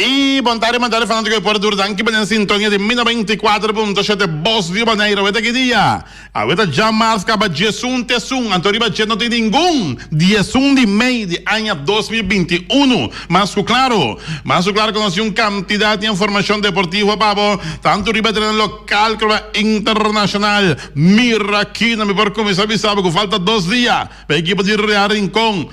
I bon tardi bon tardi fanatiko di Puerto Duro danki pa den sintonia di mi 94.7 Bos di Boneiru aweta ki dia? Aweta djamars kaba diesun tesun anto riba dje no tin ningun diesun di mei di aña 2021 mas ku klaro mas ku klaro ku nos tin un kantidat di informashon deportivo pa bo tantu riba tereno lokal komo internashonal mira kina mi por kuminsá bisa bo ku falta dos dia Pa ekipo di Real Rincon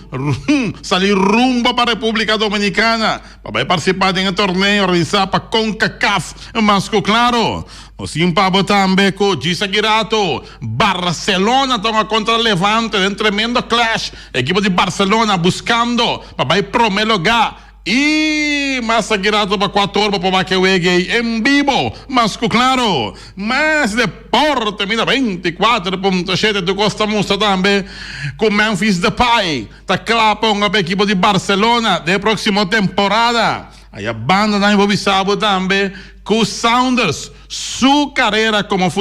sali rumbo pa Republica Dominicana pa bai participa den e torneo organisa pa Concacaf. Mas cu claro, nos tin pa bo tambe cu djis aki rato Barcelona ta hunga contra Levante den tremendo clash. Ekipo di Barcelona buscando pa bai prome lugar. I mas aki rato pa kuator bo por wak e wega ei en bibo, mas ku klaro. Mas deporte mira 24.7 tur kos ta mustra tambe ku Memphis Depay ta kla pa hunga pa ekipo di Barcelona den e proksimo temporada. Aya banda nan bo bisa bo tambe ku Saunders su karera komo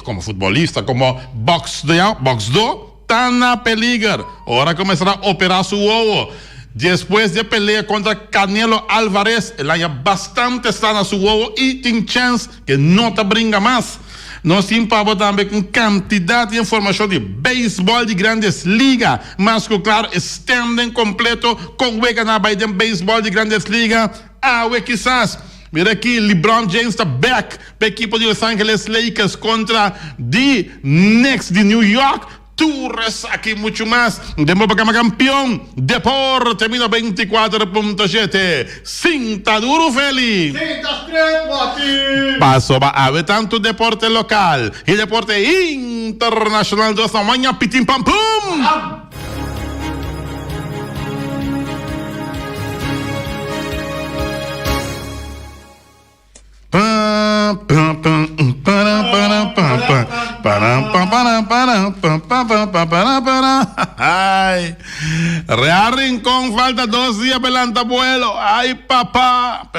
komo futbolista komo boksdó Ta na peliger ora ku mester a operá su wowo. Despues di e pelea kontra Canelo Alvarez, el haña bastante sla na su wowo i tin chèns ku e no ta bringa mas. Nos tin pa bo tambe un kantidat di informashon di beisbòl di Grandes Liga. Mas ku klaro e standing kompleto kon wega nan a bai den beisbòl di Grandes Liga awe kisas. Mira aki, LeBron James ta bek pa ekipo di Los Angeles Lakers kontra di Knicks di New York. Tur esaki y muchu mas den bo programa Kampion Deporte mi 94.7. Sinta duru Feli! Sinta stret Wati! Pasobra awe tantu deporte lokal y deporte internashonal dos na maña pitin pam pum! Ay, Real Rincón falta dos dia pa lanta vuelo. Ay, papá.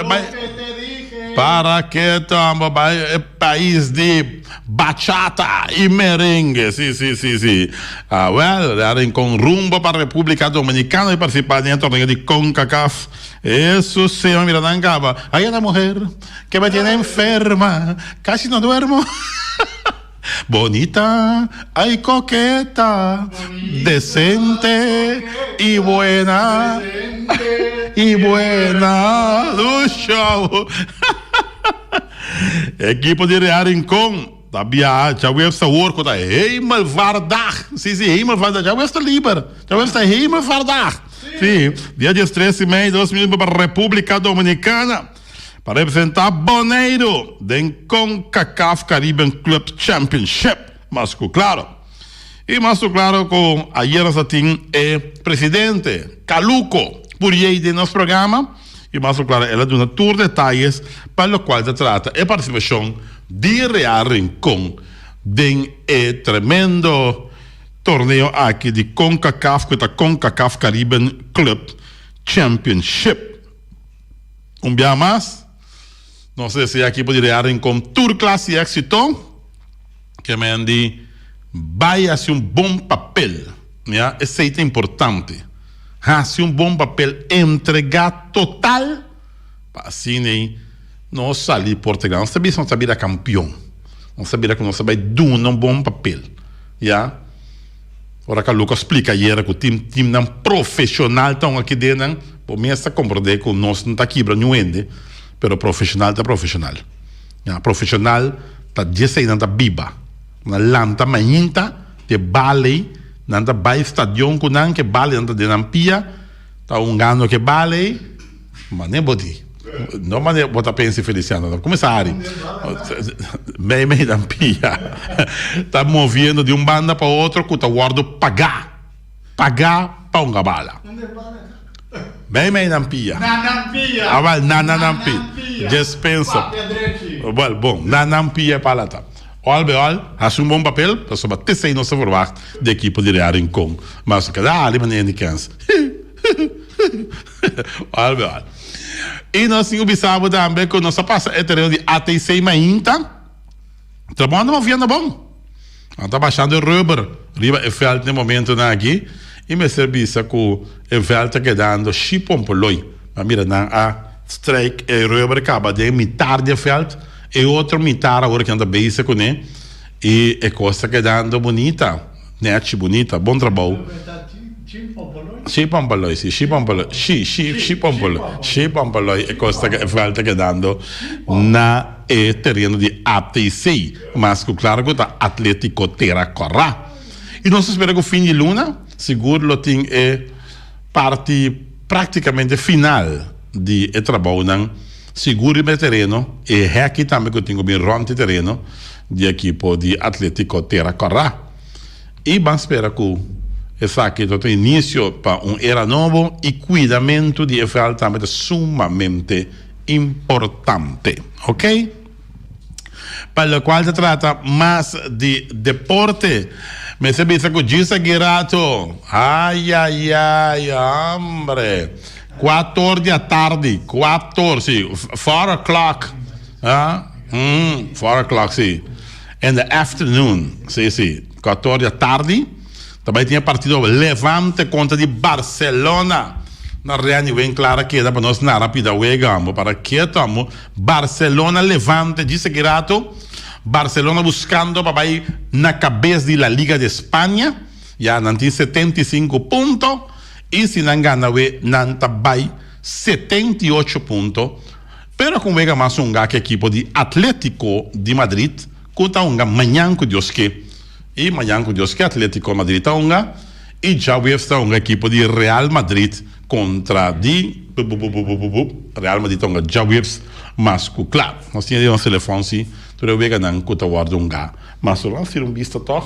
Para que tambo bai e pais di Bachata y merengue, si, si, si, si. Ah, well, Real Rincón rumbo pa República Dominicana y participa den e torneo di CONCACAF. Eso sí, mira nan caba. Hay una mujer que me tiene enferma, casi no duermo. Bonita, ay coqueta, decente y buena. Y buena. Show. Ekipo di Real Rincon ta biaha djaweps awor ku ta Hemelvaartdag. Si, si, Hemelvaartdag. Djaweps ta liber. Djaweps ta Hemelvaartdag. Si, dia diestres di mei 2000 pa Republica Dominicana pa representa Boneiru den Concacaf Caribbean Club Championship. Mas ku klaro. I mas ku klaro ku ayer nos a tin e presidente Caluco Puriey den nos programa. I mas ku klaro el a duna tur detayes pa lokual ta trata e partisipashon di Real Rincon den e tremendo torneo aki di Concacaf ku ta Concacaf Caribbean Club Championship. Un bia mas nos ta desea ekipo di Real Rincon tur klas di éksito ke men di bai hasi un bon papel. Ya, esei ta importante. Hasi un bon papel, entregá total pa asina ei nos sali Portugal. Nos ta bisa nos ta bira kampion. Nos ta bira ku nos ta bai duna un bon papel. Ya. Ora ku Luka splika ayera ku tin timnan profeshonal ta un aki den nan, bo mes ta komprondé ku nos no ta kibra niun hende, pero profeshonal ta profeshonal. Ya, profeshonal ta djesei nan ta biba. Nan lanta mainta. Te baley, nan ta bay stadion cu nan, ke baley nan ta den nan pia, ta hungando ke baley, mane bo di? No mane bo ta pensa Feliciano, ta cuminsa hari. Mei mei nan pia ta moviendo di un banda pa otro cu ta wordo paga, paga pa hunga bala. Mei mei nan pia. Na nan pia. Awel, na na nan pia. Djes pensa. Wel, bon, na nan pia e pala ta. Al bij al, hasi un bon papel, pasobra t'esei nos ta verwacht di ekipo di Real Rincon. Mas kada ali manera di kens. Al bij al. I nos tin ku bisa bo tambe ku nos a pasa e tereno di ATC mainta. Trabou anda moviendo bon. Nan ta bashando e rubber riba e veld n'e momentonan aki i mester bisa ku e veld ta kedando shi pompoloi. Ma mira nan a. strijk e rubber kaba den mitar di e veld, e otro mitar awor ku nan ta bezig kuné i e kos ta kedando bunita, nechi bunita, bon trabou. Shi Pompoloy, si, Shi Pompoloy, Shi, Shi, Shi Pompoloy, Shi Pompoloy, e kos ta, e veld ta kedando na e tereno di ATC, mas ku klaro ku ta Atletico Tera Kòrá. I nos ta spera ku fin di luna sigur lo tin e parti práktikamente final di e trabounan sigur riba e tereno, e hèki tambe ku tin ku bin rònt e tereno di ekipo di Atletico Tera Kòrá. I ban spera ku esaki ta un inisio pa un era nobo i kuidamentu di e vèlt tambe ta sumamente importante. Ok. Pa lokual ta trata mas di deporte, mester bisa ku djis aki rato, ayayay, hombre, kuator di atardi, kuator, si, four o'clock, ah, four o'clock, si. In the afternoon, si si, kuator di atardi, ta bai tin e partido Levante kontra di Barcelona. Na Reni Winklaar a keda pa nos nara pida wega amo para keto amo Barcelona Levante djis aki rato Barcelona buskando pa bai na kabes di La Liga de Spania ya nan tin 75 punto i si nan gana we nan ta bai 78 punto. Pero ku un wega mas hunga ku ekipo di Atletico di Madrid ku ta hunga mañan ku Dios ke. I mañan ku Dios ke Atletico Madrid ta hunga i djaweps ta hunga ekipo di Real Madrid kontra di bubububububu Real Madrid ta hunga djaweps mas ku kla. Nos tin e den nos telefòn si tur e weganan ku ta wòrdu hunga. Mas lo hasi un bista tòg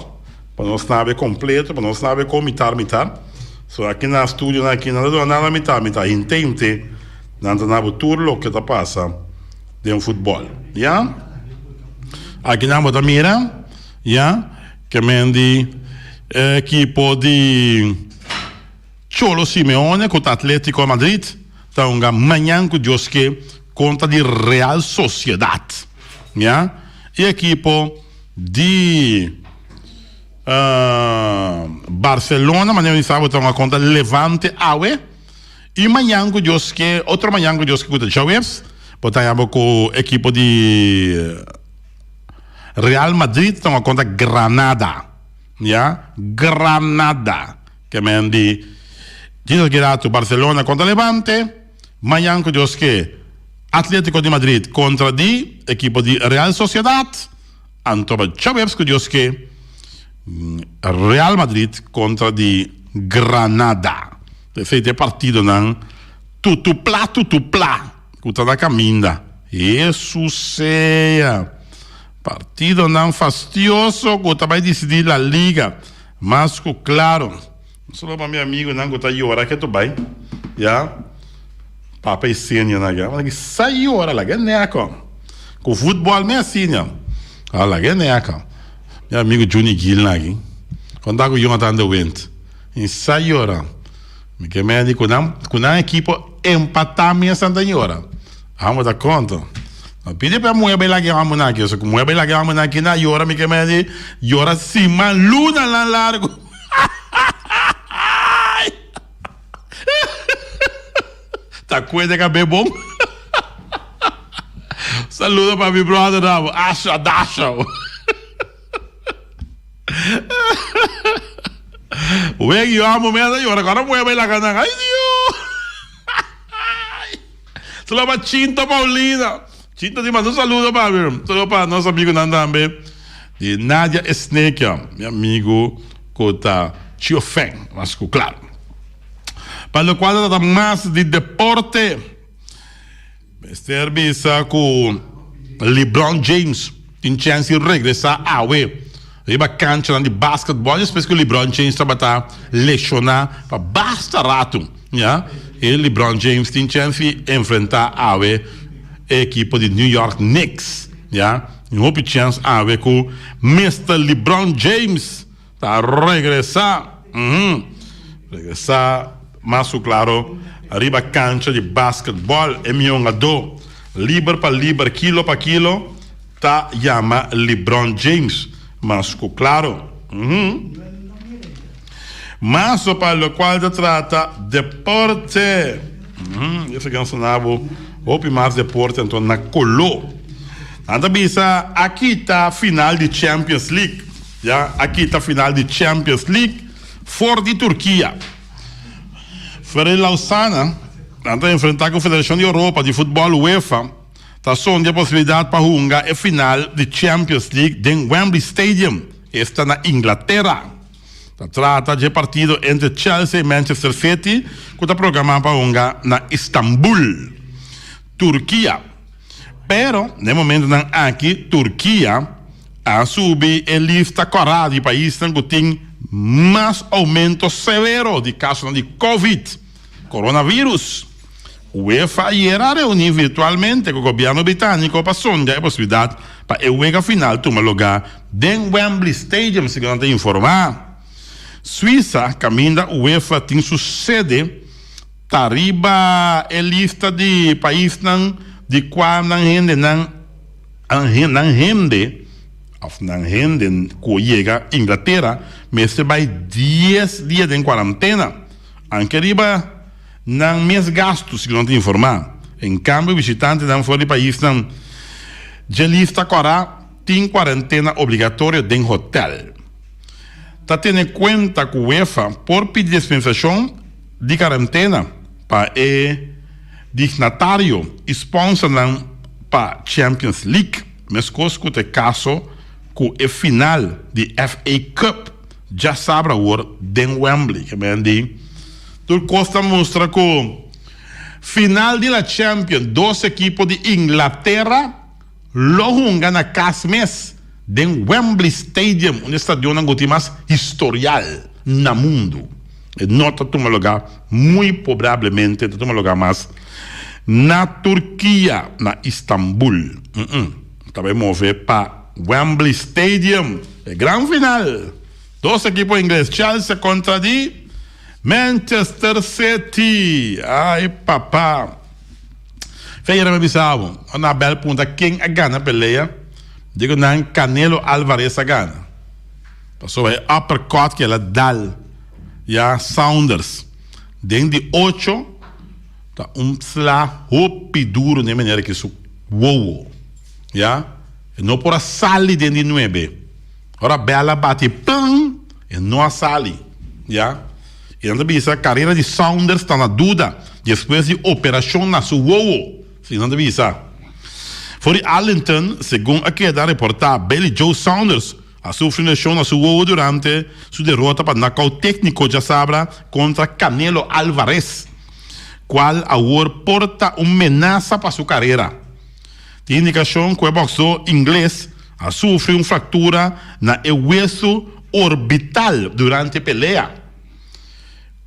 pa nos nabe kompleto pa nos nabe kon mitar mitar. So aki na studionan aki nan ta duna nada mitar mitar hinte hinte. Nan ta na bo tur loke ta pasa den futbol. Ya. Aki nan bo ta mira, ya, ke men di ekipo di Cholo Simeone ku ta Atletico Madrid ta hunga mañan ku Dios ke kontra di Real Sociedad. Ya. E ekipo di Barcelona manera mi sa bo ta hunga kontra Levante awe. I mañan ku Dios ke, otro mañan ku Dios ke ku ta djaweps, bo ta haña bo ku ekipo di Real Madrid ta hunga kontra Granada. Ya, Granada. Ke men di Jesus Girato, Barcelona kontra Levante, mañan ku Dios ke, Atletico di Madrid kontra di ekipo di Real Sociedad, anto pa djaweps ku Dios ke, Real Madrid kontra di Granada. Esei ta e partidonan tutupla tutupla ku ta na kaminda. Hesus sea! Partidonan fastioso ku ta bai disidí La Liga. Mas ku klaro. Un saludo pa mi amigunan ku ta yora ke ta bai. Ya. Papa i seniornan aki. Nan sa yora laga e nèkò. Ku futbòl mes asina. A laga e nèkò. Mi amigu Juni Gil nan aki. Konta ku Jonathan de Wind. Mi sa yora. Mi ke medi ku nan ku nan ekipo empatá mes nan ta yora. Amo ta konta. No pidi pa e muhé bai laga e hòmbernan aki. Pasobra ku muhé bai laga e hòmbernan aki nan yora mi ke medi yora siman lunanan largu. Ta kuenta kab'é bon. Saludo pa mi brother Asha Dasha. Wek yo amo mi a yora kora muhé bai laga nan ay Dios Saludo pa Chinto Paulina Chinto di manda un saludo pa mi saludo pa nos amigunan tambe di Nadia Esnekia mi amigu ku ta Chio Feng mas ku klaro pa lokual ta trata mas di deporte. Mester bisa ku LeBron James tin chèns di regresá awe riba kanchanan di basketbòl despues ku LeBron James tabata leshoná pa basta ratu. Ya, e LeBron James tin chèns di enfrentá awe e ekipo di New York Knicks. Ya, tin hopi chèns awe ku Mister LeBron James Ta regresá, uhum, regresá mas ku klaro riba kancha di basketbòl. E mihó hungadó liber pa liber, kilo pa kilo, ta yama LeBron James, mas ku klaro. Uhum. Mas pa lokual ta trata deporte, uhum, esaki nan sona bo. Hopi mas deporte anto na koló. Nan ta bisa a kita final di Champions League. Ya, a kita final di Champions League for di Turkia. Ferey Lausana, nan ta enfrenta ku Federashon di Europa di Futbòl, UEFA, ta sondia posibilidat pa hunga e final di Champions League den Wembley Stadium, esta na Inglatera. Ta trata dje partido entre Chelsea i Manchester City ku ta programá pa hunga na Istanbul, Turkia. Pero na e momentunan aki Turkia a subi e lista kòrá di paisnan ku tin mas oumento severo di kasonan di Covid, coronavirus. UEFA ayer a reuní virtualmente ku gobièrnu britániko pa sondia e posibilidat pa e wega final tuma lugá den Wembley Stadium, segun nan ta informá. Suisa, kaminda UEFA tin su sede, ta riba e lista di paisnan di kua nan hendenan nan hende òf nan hende ku yega Inglatera mester bai dies dia den kuarantena, anke riba. Nan mes gastu, segun nan ta informá. En kambio, bishitantenan for di paisnan dje lista kòrá tin kuarentena obligatorio den hotèl. Ta tene kuenta ku UEFA por pidi dispensashon di karentena pa e dignatario i spònsernan pa Champions League, meskos ku ta e kaso ku e final di FA Cup djasabra awor den Wembley. Ke men di. Tur kos ta mustra ku final di la Champion dos ekipo di Inglatera lo hunga na kas mes den Wembley Stadium, un di e stadionnan ku tin mas historial na mundu. E no ta tuma lugá, muy pobrablemente ta tuma lugá mas na Turkia, na Istanbul. Ta bai move pa Wembley Stadium e gran final. Dos ekipo ingles, Chelsea kontra di Manchester City. Ay papa. Feira mi bisa bo, ora nan bel punta ken a gana pelea, digo nan Canelo Alvarez a gana. Pasobra e uppercut ke el a dal ya Saunders den di ocho ta un sla hopi duro den manera ke su wowo ya e no por a sali den di nuebe. Ora bel a bati pum! E no a sali, ya. I nan ta bisa karera di Saunders ta na duda despues di operashon na su wowo, si nan ta bisa. For di Arlington, segun a keda reportá, Billy Joe Saunders a sufri un leshon na su wowo durante su derota pa knockout tékniko djasabra kontra Canelo Alvarez, kual awor por ta un menasa pa su karera. Tin indikashon ku e bòksdó ingles a sufri un fraktura na e wesu orbital durante e pelea,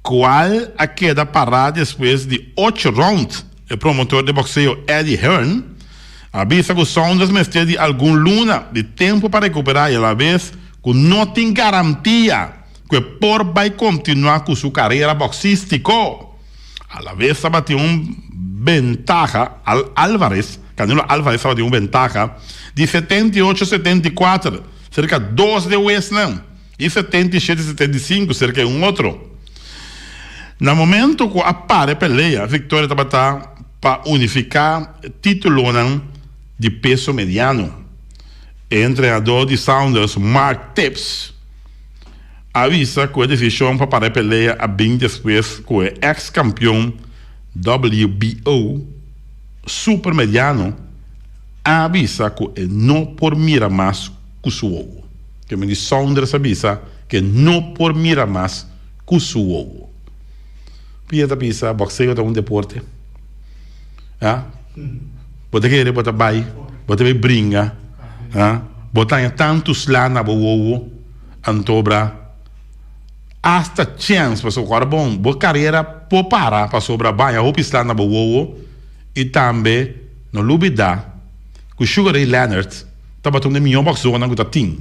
kual a keda pará despues di ocho rònt. E promotor di bòkseo Eddie Hearn a bisa ku Saunders mester di algun luna di tempu pa rekuperá i alabes ku no tin garantia ku e por bai kontinuá ku su karera bòksístiko. Alavez tabatin un bentaha, Al Alvarez, Canelo Alvarez tabatin un bentaha di 78 74 serka dos de huesnan y 77 75 serka e un otro. Na momento cu a para e pelea, victoria tabata pa unifica titulonan di peso mediano. E entrenador di Saunders, Mark Tibbs, a bisa ku e desishon pa para e pelea a bin despues ku e eks kampion WBO super mediano a bisa ku e no por mira mas ku su wowo. Ke men di Saunders a bisa ku e no por mira mas ku su wowo. Pia ta bisa bokseo ta un deporte. Ha? Bo ta kere bo ta bai, bo ta bai bringa, ha? Bo ta haña tantu sla na bo wowo. Antobra hasta chens pasobra ora bon bo carera por para pasobra baña hopi sla na bo wowo y tambe no lubida cu Sugar Ray Leonard tabata un di e miho boxedonan cu ta tin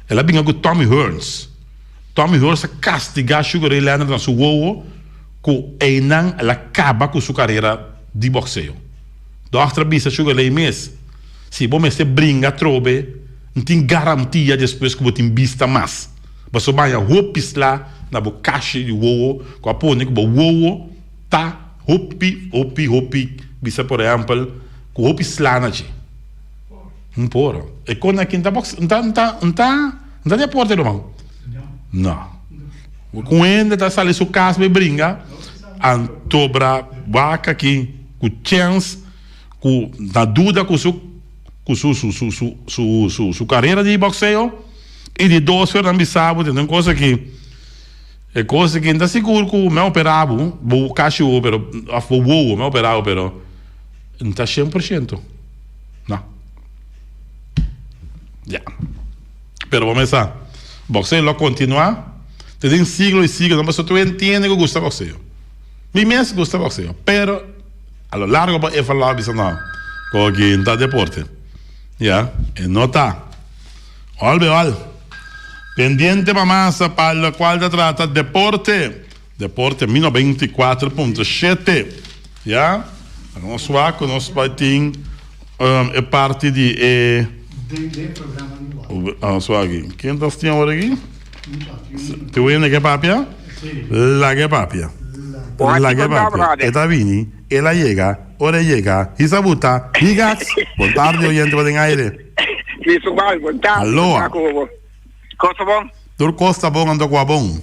el a binga cu Tommy Hearns Tommy Hearns a castiga Sugar Ray Leonard na su wowo cu eynan el a caba cu su carera di boxeo dokter a bisa Sugar Ray mes si bo mester bringa atrobe. N tin garantia despues ku bo tin bista mas. Pasobra baña hopi sla na bo kashi di wowo ku a pone ku bo wowo ta Hopi, hopi, hopi, bisa por ehèmpel, ku hopi sla na dje. Un por. E kon aki n'ta box, n'ta, n'ta, n'ta, n'ta deporte ruman. No. Ku hende ta sali su kas bai bringa, anto bra wak aki ku chèns ku na duda ku su ku su su su su su su su karera di boxeo i di dos fer nan bisa bo tende un kos aki e kos aki n'ta sigur ku mi a opera bo bo kashi wowo pero of bo wowo mi a opera bo pero n'ta 100% no ya pero bo mesa boxeo lo kontinua te den siglo i siglo pasobra tur hende tiene ku gusta boxeo mi mes gusta boxeo pero A lo largo pa Eva lo a bisa no, koe ki n'ta deporte. Ya, e no ta. Ol be ol. Pendiente pa masa pa locual ta trata deporte. Deporte mi 94.7. Ya, nos wak ku nos bai tin e parti di e. Den den programa ni wak. Nos wak aki. Ken ta stin awor aki? Tin un hende ke papia? Laga e papia. Laga e papia. E ta bini, el a yega, ora e yega, hisa buta, higax! Bon tardi oyente pa den aire. Cristobal, bon tardi. Aloha. Kos ta bon? Tur kos ta bon anto kua bon.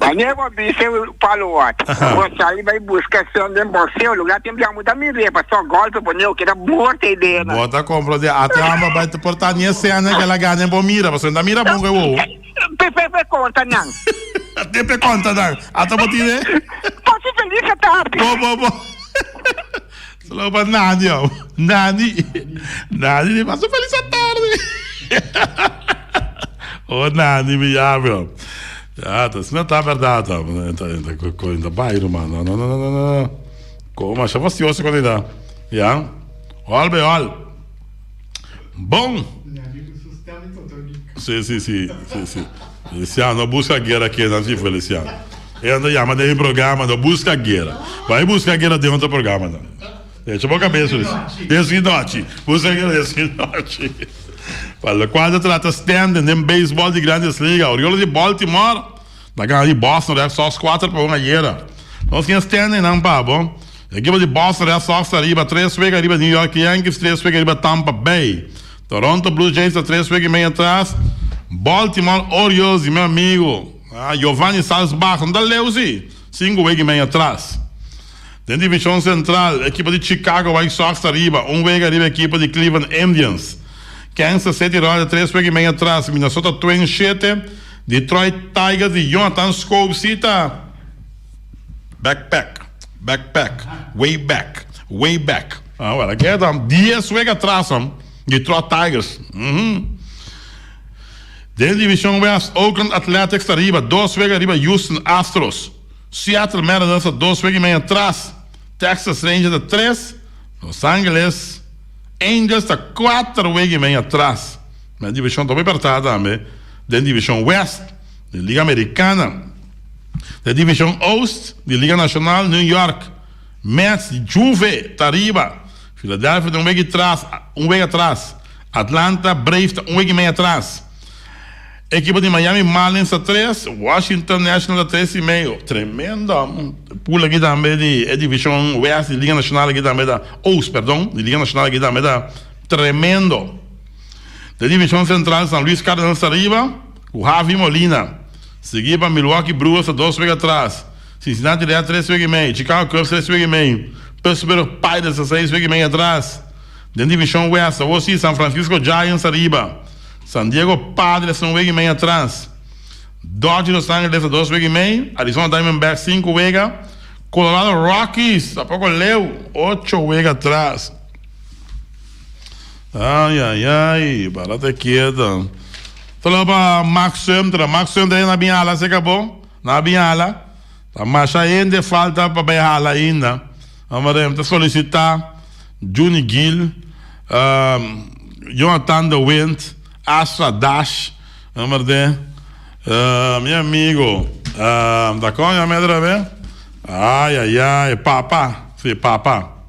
Wanneer bo bisa palo wat, bo sali bai buska accion den boxeo, lugar tin bia muta mire paso golpe pone o keda morto e dena. Bo ta compro de ate hamba bai te porta ni escena que la gana bo mira, paso ta mira bon que wo. Pe pe pe conta nan. Te pe conta nan. Ata bo tine. Pasi feliz tarde. Bo bo bo. Solo pa Nani oh. Nani. Nani di pasa feliz tarde. Oh Nani mi llame oh. Ya, ta asina ta verdad ta. Ta ta ta bai ruman. No no no no no. Como masha fastioso con ida. Ya. Ol be ol. Bon. Sí, sí, sí, sí, sí. Feliciano, no busca guerra aquí, no, sí, Feliciano. E anda llama den mi programa, no busca guerra. Bai busca guerra den otro programa, no. Echa bo cabeza, Desi nochi. Busca guerra desi nochi. Pa lo cual ta trata standing den baseball di Grandes Ligas. Orioles di Baltimore ta gana di Boston Red Sox 4-1 ayera. Nos tin standing nan pa bo. Ekipo di Boston Red Sox ta riba tres wega riba New York Yankees, tres wega riba Tampa Bay. Toronto Blue Jays ta tres wega y medio atras. Baltimore Orioles di mi amigo Giovanni Salsbach no ta leu si, sinku wega y medio atras. Den Divishon Sentral, ekipo di Chicago White Sox ta riba, un wega riba ekipo di Cleveland Indians. Kansas City Royals ta tres wega y medio atras. Minnesota Twins shete, Detroit Tigers di Jonathan Schoop si ta. Backpack, backpack, way back, way back. Ah, well, aquí ta 10 wega atras am, Detroit Tigers. Mhm. Den División West, Oakland Athletics ta riba, dos wega riba Houston Astros. Seattle Mariners ta dos wega y medio atras. Texas Rangers ta tres, Los Angeles Angels ta cuater wega y medio atras. Na division ta hopi pertá tambe den División West di Liga Americana. Den Divishon Oost di Liga Nashonal, New York Mets di Juve ta riba. Philadelphia ta un wega tras, un wega atras. Atlanta Braves ta un wega i mei atras. Ekipo di Miami Marlins ta tres, Washington Nationals ta tres i mei. Tremendo pool aki tambe di e Divishon West di Liga Nashonal aki tambe ta, Oost perdon, di Liga Nashonal aki tambe ta tremendo. Den Divishon Sentral, San Luis Cardinals ta riba ku Javi Molina. Sigui pa Milwaukee Brewers ta dos wega atras, Cincinnati Reds tres wega i mei, Chicago Cubs tres wega i mei, Pittsburgh Pirates ta seis wega i mei atras. Den Divishon West awor si San Francisco Giants ariba, San Diego Padres ta un wega i mei atras, Dodgers Los Angeles ta dos wega i mei, Arizona Diamondbacks sinku wega, Colorado Rockies ta poko leu, ocho wega atras. Ai ai ai, para te keda. Solo pa Max Sumter, Max Sumter na bin hala se cabo, na bin hala. Ta masha hende falta pa bay hala ainda. Amare ta solicita Juni Gil, um, Jonathan de Wind, Astra Dash, amare uh, mi amigo, uh, da con ya me otra Ai ai ai, papa, si papa.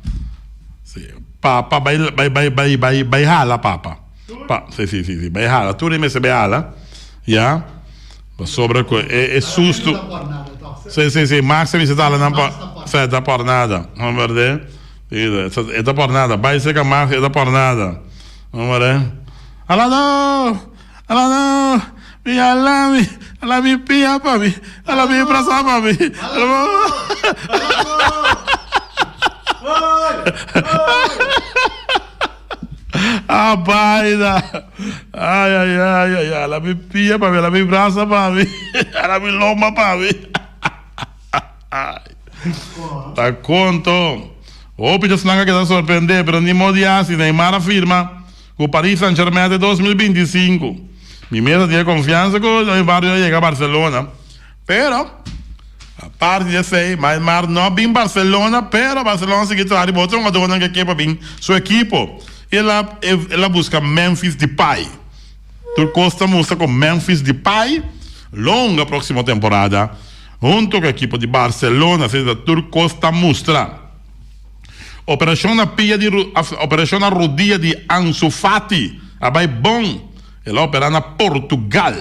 Si, papa bai bai bai bai bai bai hala papa. Pa, si si si si, bai hala. Tur e mester bai hala. Ya. Pasobra ku e e susto. Si, si, si. Max a bisa ta hala nan pa. Si, ta por nada. No berde? E ta por nada. Bai cerca Max, e ta por nada. No berde? Hala no! Hala no! Mi hala mi, hala mi pia pa mi, hala mi brasa pa mi. Ah, baina. Ay, ay, ay, ay, hala mi pia pa mi, hala mi brasa pa mi, hala mi lomba pa mi. Ta konto. Hopi di esnan a keda sorprendé, pero ni modo di hasi. Neymar a firma ku Paris Saint-Germain te 2025. Mi mes a tin e konfiansa ku Neymar lo yega Barcelona. Pero, aparte di esei, Neymar no a bin Barcelona, pero Barcelona sigui traha riba otro hungadornan ke ke pa bin su ekipo. I el a el a buska Memphis Depay. Tur kos ta mustra ku Memphis Depay lo hunga próksimo temporada hunto ku ekipo di Barcelona, asina ta tur kos ta mustra. Operashon na pia di operashon na rodia di Ansu Fati a bai bon, el a operá na Portugal.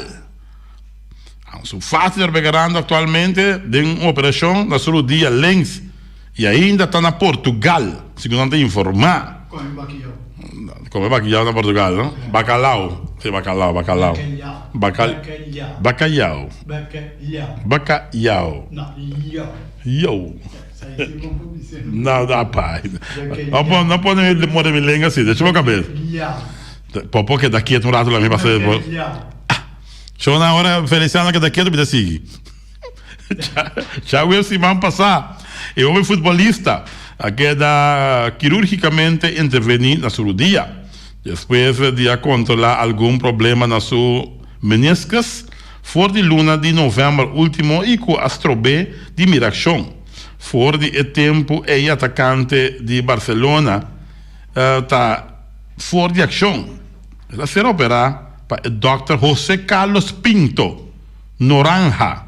Ansu Fati ta recuperando aktualmente den un operashon na su rodia links i ainda ta na Portugal, segun nan ta informá. Come bakiyau. Come bakiyau na Portugal, no? Bacalao. Si, bacalao, bacalao. Bacalhau. Bacalhau. Bacalhau. Bacalhau. No, yo. Yo. No, no, pai. No pone, no pone mi morde mi lenga así. Decha bo cabeza. Popo keda quieto un rato la mi pasa después. Shona ahora Feliciano keda quieto mi ta sigui. Cha siman pasá e hoben futbolista a keda kirurgikamente intervení na su rudia despues di a kontrolá algun problema na su meniscus for di luna di novèmber último i ku a strob'é di mira akshon. For di e tempu ei atakante di Barcelona ta for di akshon. El a ser operá pa e dòkter José Carlos Pinto. Noranja.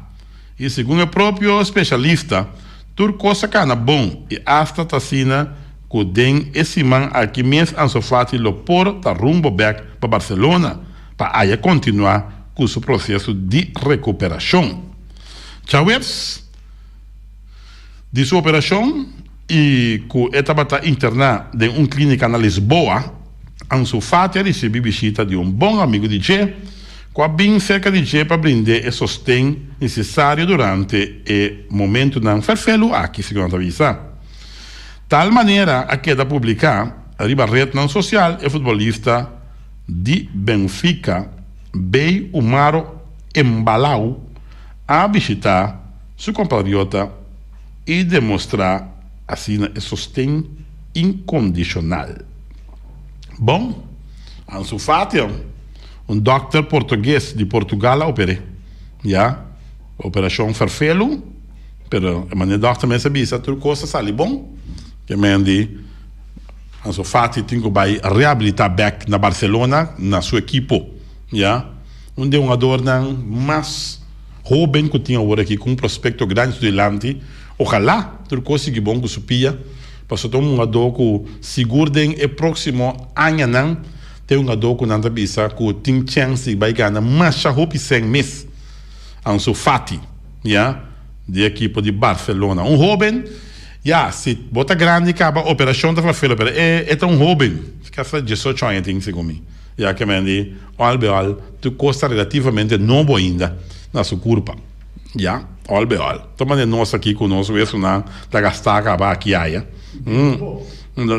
I segun e propio speshalista, tur kos a kana bon i asta ta asina ku den e siman aki mes Ansu Fati lo por ta rumbo bèk pa Barcelona pa aya kontinuá ku su proseso di rekuperashon. Djaweps di su operashon i ku e tabata interná den un klínika na Lisboa, Ansu Fati a risibí bishita di un bon amigu di dje ku a bin serka di dje pa brind'é e sosten nesesario durante e momentunan ferfelu aki, segun nan ta bisa. Tal manera a keda publiká riba retnan sosial e futbolista di Benfica, Bey Umaro Embalao, a bishitá su kompatriota i demostrá asina e sosten inkondishonal. Bon, Ansu Fati, un dòkter portugues di Portugal a oper'é. Ya, operashon ferfelu, pero e manera dòkter mes a bisa tur kos a sali bon. Ke men di Ansu Fati tin ku bai rehabilitá bèk na Barcelona na su ekipo. Ya, un di e hungadornan mas hóben ku tin awor aki ku un prospekto grandi su dilanti. Ojalá tur kos sigui bon ku su pia, pasobra ta un hungadó ku sigur den e próksimo añanan ta e hungadó ku nan ta bisa ku tin chèns di bai gana masha hopi sèn mes. Ansu Fati, ya, di ekipo di Barcelona. Un hóben, ya, si bo ta grandi kaba operashon ta fafelo, pero e e ta un hóben, kasa diesocho aña tin segun mi, ya ke men di òl be òl tur kos ta relativamente nobo ainda na su kurpa. Ya, ol be ol. Ta manera nos aki ku nos wesunan ta gastá kaba aki aya.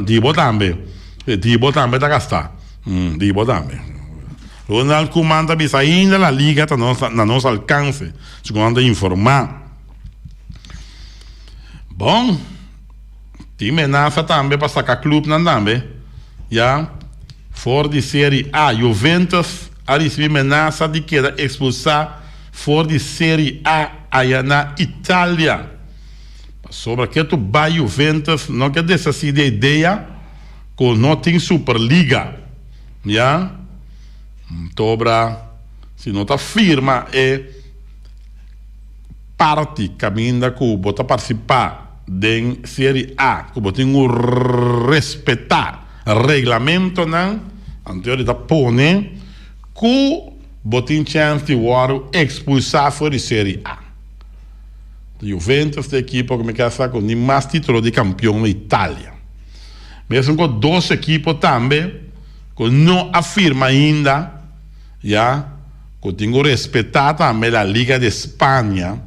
Di bo tambe. Di bo tambe ta gastá. Di bo tambe. Ronald Koeman ta bisa ainda La Liga ta nos na nos alkanse, segun nan ta informá. Bon, tin menasa tambe pa saka klupnan tambe. Ya, for di Serie A, Juventus a risibí menasa di keda ekspulsá For di Serie A aya na Italia. Pasobra ketu bai Juventus no ke deshasí di e idea ku no tin Superliga. Ya. Tobra si no ta firma e parti kaminda ku bo ta partisipá den Serie A ku bo tin ku respetá reglamentonan, anto e ta pone ku. Bo tin chèns di wòrdu ekspulsá for di Serie A. Juventus ta e ekipo ku mi ke sa ku ni mas titulo di kampion na Italia. Mesun ku dos ekipo tambe ku no a firma ainda ya ku tin ku respetá tambe la Liga de Spania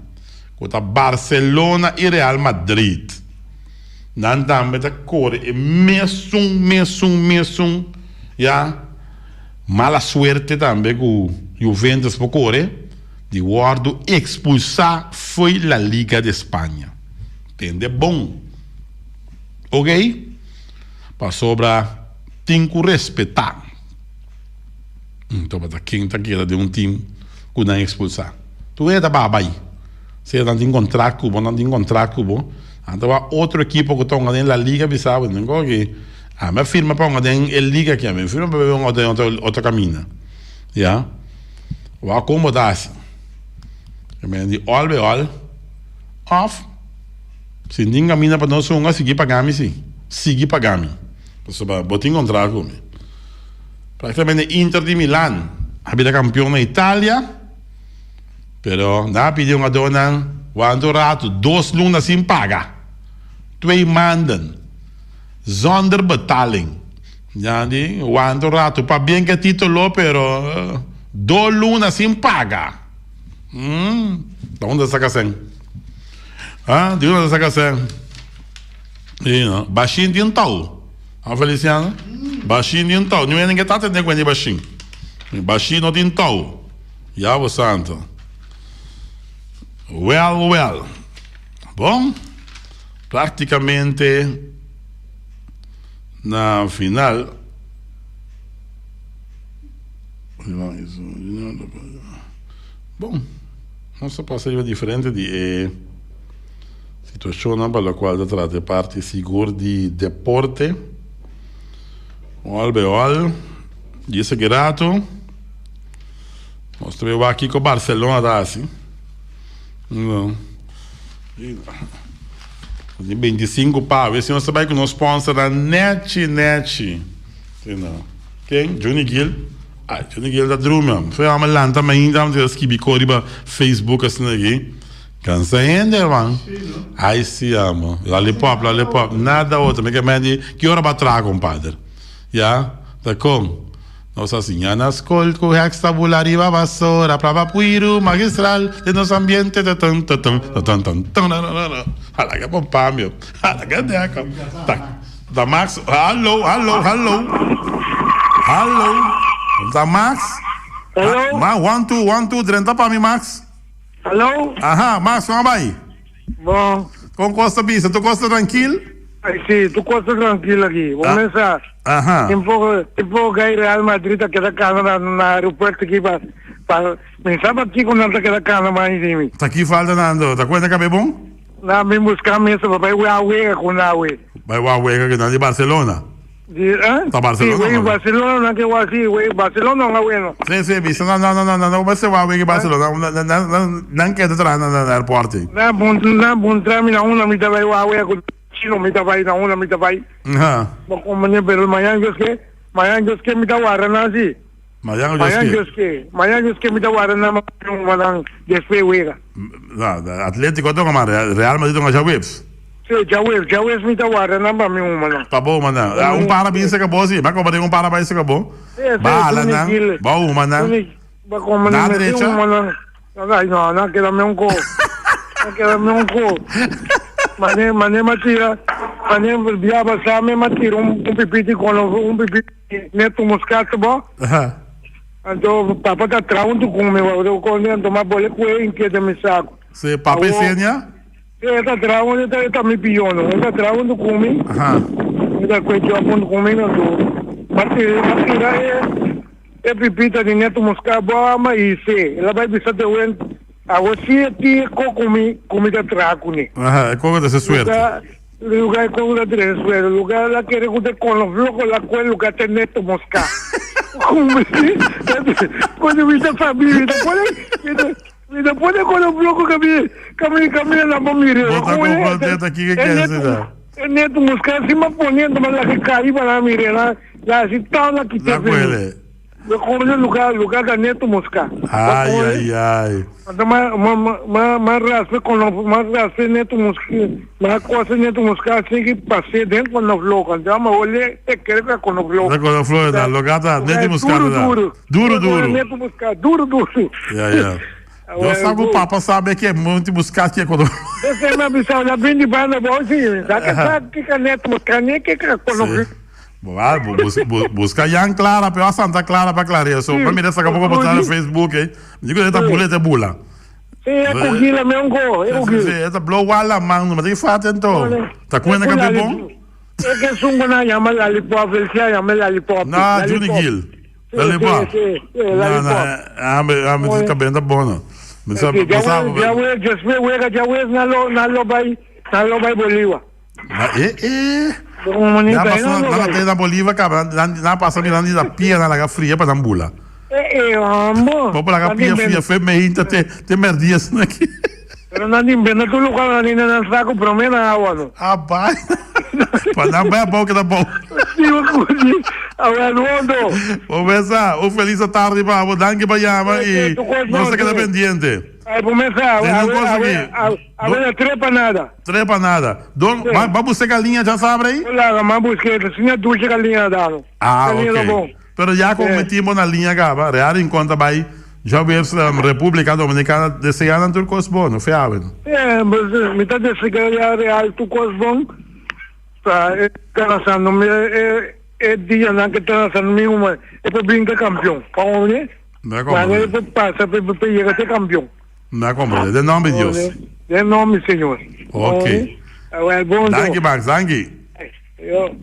ku ta Barcelona i Real Madrid. Nan tambe ta kore e mesun mesun mesun ya mala suerte tambe ku Juventus por kore di wòrdu ekspulsá fo'i la Liga de Spania. Tende bon. Ok? Pasobra tin ku respetá. Tabata ken ta keda den un team ku nan ekspulsá. Tur hende ta baha bai. Sea nan tin kontrakt ku bo, nan tin kontrakt ku bo. Nan ta wak otro ekipo ku ta hunga den La Liga bisa bo, nan koki ami a firma pa hunga den e liga aki, ami a firma pa hunga den otro kaminda. Ya. Wak kon bo ta hasi. Di òl be òl òf si tin kaminda pa nos hunga sigui paga mi si. Sigui paga mi. Pasobra bo tin kontrakt ku mi. Praktikamente Inter di Milan a bira kampion na Italia, pero nan a pidi hungadónan wanta un ratu, dos luna sin paga, twee maanden zonder betaling. Nan di wanta un ratu, pabien ku e titulo, pero dos luna sin paga. Ta unda ta saka sèn? Ha, di unda ta saka sèn? Bashin tin tou. Ha Feliciano? Bashin tin tou. Niun hende ke ta tende kuenta di bashin. Bashin no tin tou. Ya bo santo. Well, well. Bon, praktikamente na final. Bon, nos a pasa riba diferente di e Situacionnan pa locual ta trata e parti sigur di deporte. Ol be ol, djis aki rato nos ta bay wak kico Barcelona ta haci. No. Tin 25 pa, wes si nos ta bay cu nos sponsornan nechi nechi. No. Ken? Johnny Gill? Ay, Johnny Gill ta drumi hombre. Fue hombre lanta mainta, hombre ta skibi co riba Facebook asina aki. Cansa hende herman. Ay si amo. Lollipop, lollipop. Nada otro. Mi ke men di ki ora ba traha compadre. Ya, ta con. Nos a siña na skol cu heks ta bula riba basora, plaba puiru magistral den nos ambiente ta tan ta tan ta tan tan tan na na na. Hala ke pompa mi. Hala ke deko. Ta ta Max. Hallo, hallo, hallo. Hallo. Ta Max. Hallo. Ma, one two, one two, drenta pa mi Max. Hallo. Aha, Max, kon a bai? Bon. Kon kos ta bisa? Tur kos ta trankil? Ay, si, tur kos ta trankil aki. Bo mesa. Aha. Tin poko, tin poko gai Real Madrid ta keda kana na, na aeropuerto aki pa, pa, mi sa pa kiko nan ta keda kana mas di mi. Ta ki falta nan do? Ta kuenta kabe bon? Nan bin buska mesa pa bai wea wega ku nan awe. Bai wea wega ku nan di Barcelona. Di, eh? Ta Barcelona, Sí, wey, no? Barcelona nan ke wak, sí, wey, Barcelona nan weno. Sí, sí, bisa nan, nan, nan, nan, nan mester wak wega Barcelona, nan, nan, nan, nan, nan keda traha na, na airport. Nan bun, nan bun tra mi na una mi ta bai wak wega ku chino mi ta bai, na una mi ta bai. Aha. Bo komane, pero mañan Dios ke, mañan Dios ke mi ta warda nan sí. Mañan Dios Mañan ke. Dios ke, mañan Dios ke mi ta warda nan, ma nan despues wega. Na, Atletico a toka ma Real, Real Madrid toka djaweps. Sí, djaweps, djaweps mi ta warda nan pa mi uma nan. Pa bo uma nan. Ah, un para bin seka bo sí. Ba koba den un para bai seka bo. Sí, sí, Ba hala Tony nan, Gil. ba uma nan. Tony, ba koma Na nan mete drecha. uma nan. Ay, no, nan keda me un ko. Nan keda me un ko. Mane, mane ma tira, mane bia basa me ma tira un, un pipiti kono, un pipiti neto moscato bo. Aha. Anto papa ta tra un tukun mi, wa, kon anto ma bole kue inkieta mi sako. Sí, papa Awo. Esenia. Sí, e ta traha un, e ta mi piono. E ta traha huntu ku mi. E ta kue job huntu ku mi. Anto, m'a tira, m'a tira e, e pipita di Neto Mosca bo ama i se. El a bai bisa te wen, awo si e tin e ko ku mi, ku mi ta traha kuné. Aha, e koko ta se suerte. Luga, luga e koko ta trese suerte. Luga el a kere ku te konofloko la kue luga te Neto Mosca. Ku mi, ku mi ta sabí, mi ta pone, mi ta. Mi ta pone con un bloco cami cami cami na bo mire. Bo ta comprende ta kiko ke hasi ta. E neto muska si ma pone ento ma la ke kai pa na mire na la si tau la kite. La kuele. Bo come lugar, lugar da Neto Mosca. Ai, ai, ai. Anto ma ma ma ma raspe con ma raspe Neto Mosca, ma cosa Neto Mosca así que pasé den con los locos. Anto ma ole te quiere que con los locos. Con los flores, da logata Neto Mosca. Duro, duro. Duro, duro. Neto Mosca, duro, duro. Ja, ja. Eu sabe o papa sabe que é muito buscar que é quando. Você me avisou, já vim de banda, bom, sim. Sabe que que Neto Mosca, nem que que con los Ah, busca Jan Clara, pero a Santa Clara para clarear. So, para mira, saca pouco botar no Facebook, eh. Digo, esta bula, esta bula. Sí, é cugila mesmo, go, é cugila. Sí, esta blow wala man, mas tem fato então. Tá com ainda que bom? É que sungo na chama lollipop, ele se chama lollipop. Na, Juni Gil. Lollipop. Não, não, ame, ame, tá bem, tá bom, não. Mas sabe, já we, já we, já we, na lo, na lo vai, na lo vai Bolívar. Eh, eh. Na passa na na na Bolívar, cara, na na passa mirando da pia na laga fria para bula. Eh, eh, amor. Vamos laga pia fria, fe me te te merdias aqui. Pero não inventa tu lugar ali na saco promena água, não. Ah, vai. Para dar bem bom que tá bom. Vamos Um feliz tarde para você, danke para llama e não se queda pendiente. Aí começa a ver, trepa nada. Trepa nada. Don, va, va buscar galinha, já sabe aí? Olá, mas busquei, tinha duas galinhas dado. Ah, ok. Pero já como metimos na linha acaba, Real em conta vai já vê República Dominicana deseando turcos bom, fiável. É, mas metade desse ganhar Real turcos bom, tá, tá lançando, é, é dia na que tá lançando uma, é para brincar campeão, para onde? Não é passa para chegar a ser campeão. Não compreendo. De nome de Deus. De nome, Senhor. Ok. Danke, Max. Danke.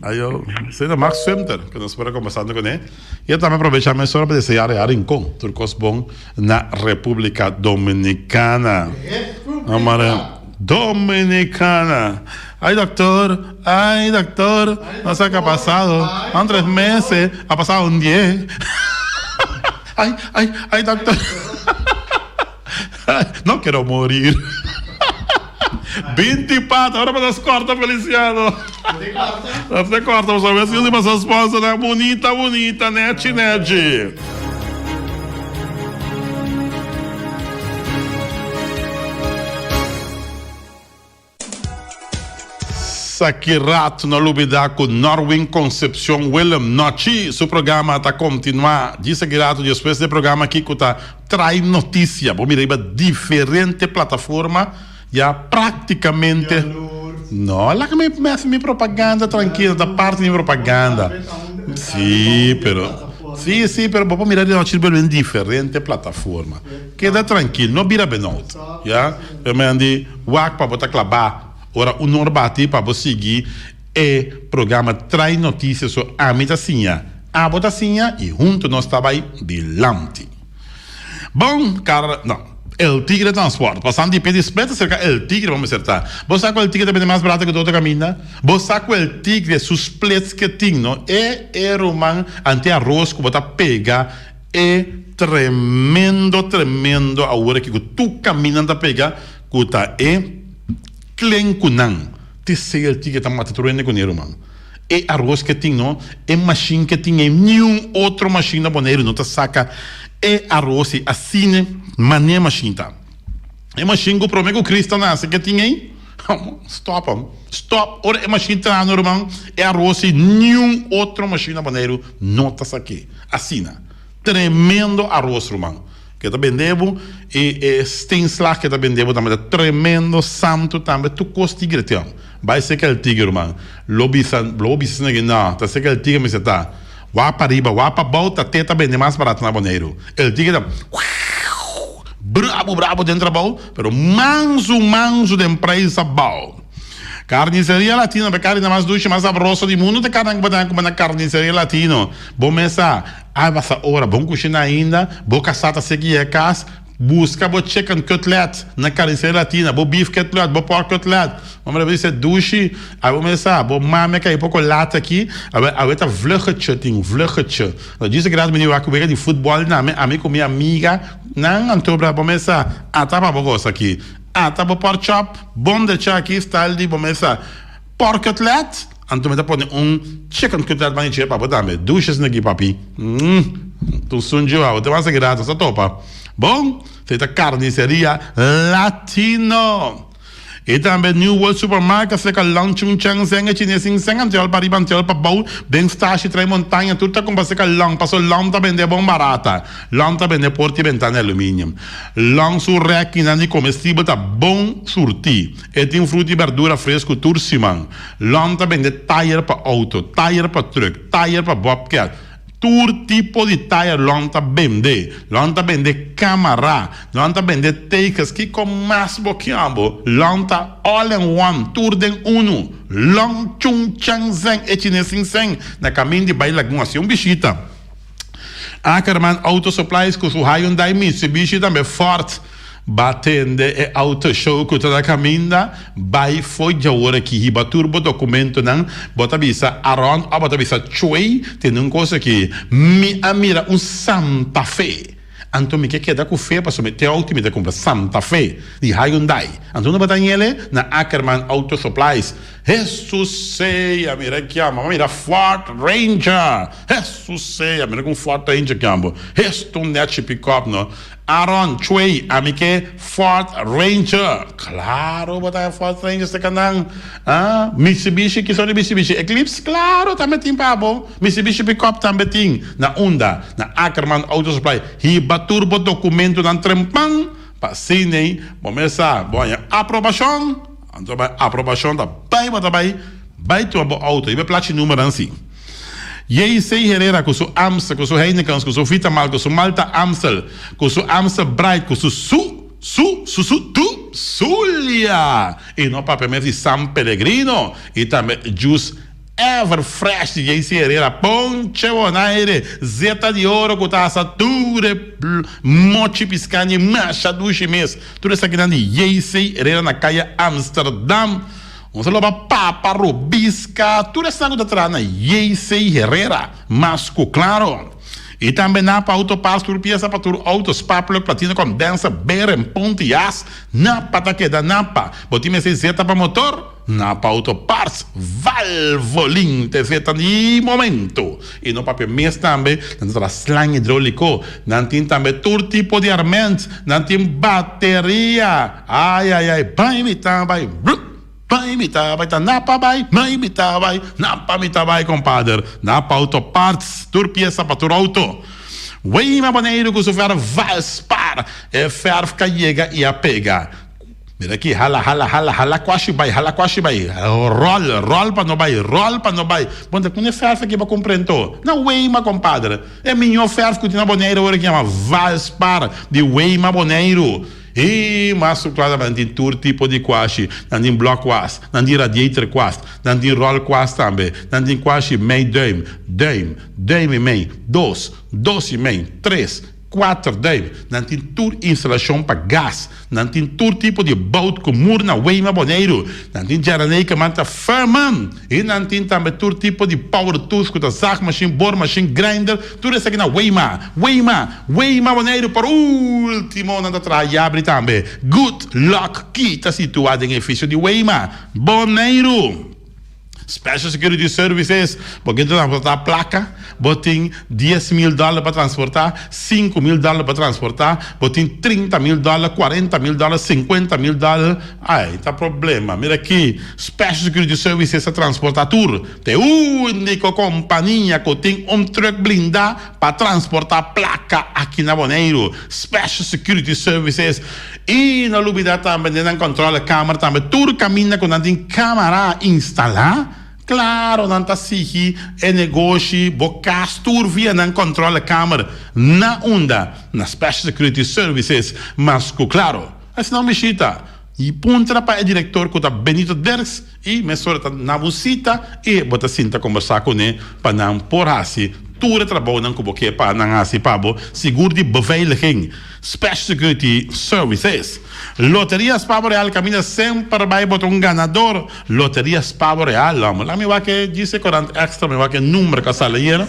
Ayo, sendo Max Sumter, que nós estamos conversando com ele. E eu também aproveitar mais para desejar a Rincón, Turcos Bom, na República Dominicana. Amara. Dominicana. Ay, doctor, ay, doctor, no sé qué ha pasado. Han 3 meses, ha pasado un 10. Ay, ay, ay, doctor. No quiero morir. 20 patas, ahora me das corta, Feliciano. Você corta, você vai ver se você sponsor, né? Bonita, bonita, net, net. Sakirato no lubida com Norwin Concepción Willem Nochi. Su programa tá continuar. Diz Sakirato, depois do programa aqui que tá trai notícia. Bom, mira, diferente plataforma já praticamente. Não, lá que me hace mi propaganda tranquila, da parte de propaganda. Sí, pero Sí, sí, pero vamos mirar de noche en diferente plataforma. Queda tranquilo, não vira benout, ya? Eu me andi wak pa botar clavar. Ora, o norbati para você seguir e programa trai notícias so a mita sinha. A bota sinha e junto nós estava aí dilante. Bom, cara, não. El Tigre Transport. Passando de pé split cerca El Tigre, vamos acertar. Você sabe qual El Tigre também é mais barato que o outro caminho? Você sabe qual El Tigre, sus splits que tem, não? É, é román, ante arroz que bota pega, é tremendo, tremendo a hora que tu caminha anda pega, que tá é klenkunan. Te sei El Tigre tá matando com ele, mano. É arroz que tem, não? É machine que tem, é nenhum outro machine na Bonaire, não tá saca. É arroz assim, mané machine tá. É machine que promete que o Cristo nasce que tem aí. Stop, stop. Ora, é machine tá, irmão. É arroz e nenhum outro machine na Bonaire não tá saque. Assina. Tremendo arroz, irmão. Que tá vendendo e steenslag que tá vendendo também tá tremendo santo também tu costa tigre tem. Vai ser que el tigre, irmão. Lobby san, lobby san não, tá ser que el tigre me tá. Wá para riba, wá para volta, teta vende mais barato na Bonaire. El tigre tá brabo, brabo dentro da bol, pero manso, manso de empresa bol. Carniceria Latino, a carne mais doce, mais saborosa do mundo, de carne que na carniceria Latino. Bom mesa, ah, essa hora, bom cozinhar ainda, bom caçata seguir a casa, busca bo chicken cutlet na carniceria latina, bo beef cutlet, bo pork cutlet. Vamos ver se é douche, aí vamos começar, bo mame que aí pouco lata aqui, aí tá vluggetje, tem vluggetje. Eu disse que era menino que de futebol na a mim com minha amiga, não anto para começar, ah tá para gosto aqui. Ah tá bo pork chop, bom de chá aqui, style de começar. Pork cutlet, anto me tá pondo chicken cutlet mas para botar me douches aqui papi. Tu sunchi wou, te wak gratis ta topa. Bon, esei ta Carniceria Latino. I tambe New World Supermarket serka Long Chung Cheng Zeng e chines sin seng antiol pa riba antiol pa bou den stashi trai montaña tur ta kumpra serka Long paso Long ta bende bon barata. Long ta bende porta i bentana aluminium. Long su rèkinan di komestibel ta bon surtí. E tin fruta i bèrdura fresku tur siman. Long ta bende tayer pa outo, tayer pa trùk, tayer pa bobcat. Tur tipo di tire lon ta bende. Lon ta bende camara. Lon ta bende tekens. Kico mas bo kier bo? Lon ta all in one, tur den uno. Lon Chung Chang Zeng e chines sin seng na camin di bay Lagun haci un bishita. Ackerman Auto Supplies cu su Hyundai, Mitsubishi tambe Ford. Ba tende e auto show cu ta na caminda, bay fo'i djawor aki hiba tur bo documentonan, bo ta bisa Aron of bo ta bisa Chuey, tende un cos aki, mi a mira un Santa Fe, anto mi ke keda cu fe pasobra mi te auto mi ta cumpra Santa Fe di Hyundai, anto unda bo ta ñele? Na Ackerman Auto Supplies, Hesus sea, mira kiamba, mi a mira Ford Ranger, Hesus sea, mira con Ford Ranger kiamba, hesto un nechi pick-up no. Aaron, Chuey, ami ke Ford Ranger. Claro bo ta e Ford Ranger se kanan. Ah, Mitsubishi, kiso di Mitsubishi? Eclipse? Claro, tambe tin pa bo. Mitsubishi pickup tambe tin. Na unda? Na Ackerman Auto Supply. Hiba tur bo documentonan trempan pa asina bo mes sa bo haña aprobacion. Anto bai aprobacion ta bai bo ta bai bai tuma bo auto. Hiba e plachi numeronan si. JC Herrera ku su Amstel, ku su Heinekens, ku su Vitamal, ku su Malta Amstel, ku su Amstel Bright, ku su su, su, su, su, tu, Zulia! I no papia mes di San Pellegrino i tambe Juice Ever Fresh di JC Herrera. Ponche Bonaire, zeta di oro ku ta hasa tur e mochi piskani masha dushi mes. Tur esakinan di JC Herrera na kaya Amsterdam. Un solo pa papa robisca tur esnan cu ta traha na JC Herrera, mas cu claro. Y tambe Napa Auto Parts tur pieza pa tur auto, spark plug, platina, condenser, beren, pont y as. Napa ta keda Napa. Bo tin mester zeta pa motor? Napa Auto Parts, Valvoline ta e zeta di momento. Y no papia mes tambe, nan ta traha slang hidrolico, nan tin tambe tur tipo di arment, nan tin bateria. Ay ay ay bai mi ta bai blup bai mi ta bai ta napa bai bai mi ta bai napa mi ta bai compadre napa auto parts tur pieza pa tur auto Weima Boneiru cu su verf Valspar e verf ka yega y a pega mira aki hala hala hala hala cuashi bai hala cuashi bai rol rol pa no bai rol pa no bai bon ta cune verf aki bo cumpra ento na Weima compadre e miño verf cu tin na Boneiru awor aki yama Valspar di Weima Boneiru. I mas su kla nan tin tur tipo di kuashi, nan tin blòkkwas, nan tin radiatorkwas, nan tin ròlkwas tambe, nan tin kuashi mei duim, duim, duim i mei, dos, dos i mei, tres, kuater duim, nan tin tur instalashon pa gas, nan tin tur tipo di bout ku mur na Weima Boneiru, nan tin djaranei ku manta Furman, i nan tin tambe tur tipo di power tools ku ta zaagmashin, boormashin, grinder, tur esaki na Weima, Weima, Weima Boneiru. Por ultimo nan ta traha yabri tambe. Good Luck Key ta situa den efisio di Weima, Boneiru. Special Security Services, bo ke transportá plaka, bo tin 10,000 dòler pa transportá, 5,000 dòler pa transportá, bo tin 30,000 dòler, 40,000 dòler, 50,000 dòler, ai ta problema. Mira aki, Special Security Services ta transportá tur. Ta e úniko kompania ku tin un trùk blindá pa transportá plaka aki na Boneiru. Special Security Services. I no lubidá tambe den nan kòntròle kamer tambe tur kaminda ku nan tin kámara instalá. Klaro nan ta sigi e negoshi, bo kas tur via nan kòntròle kamer na unda na Special Security Services. Mas ku klaro, asina un bishita i puntra pa e direktor ku ta Benito Dirks i mesora ta na bo sita i bo ta sinta kombersá kuné pa nan por hasi tur e trabounan ku bo ke pa nan hasi pa bo sigur di beveiliging. Special Security Services. Loteria Spavo Real caminda semper bay bo ta un ganador. Loteria Spavo Real homber. Laat mi wak e djis e corant extra mi wak e number cu a sali ayer.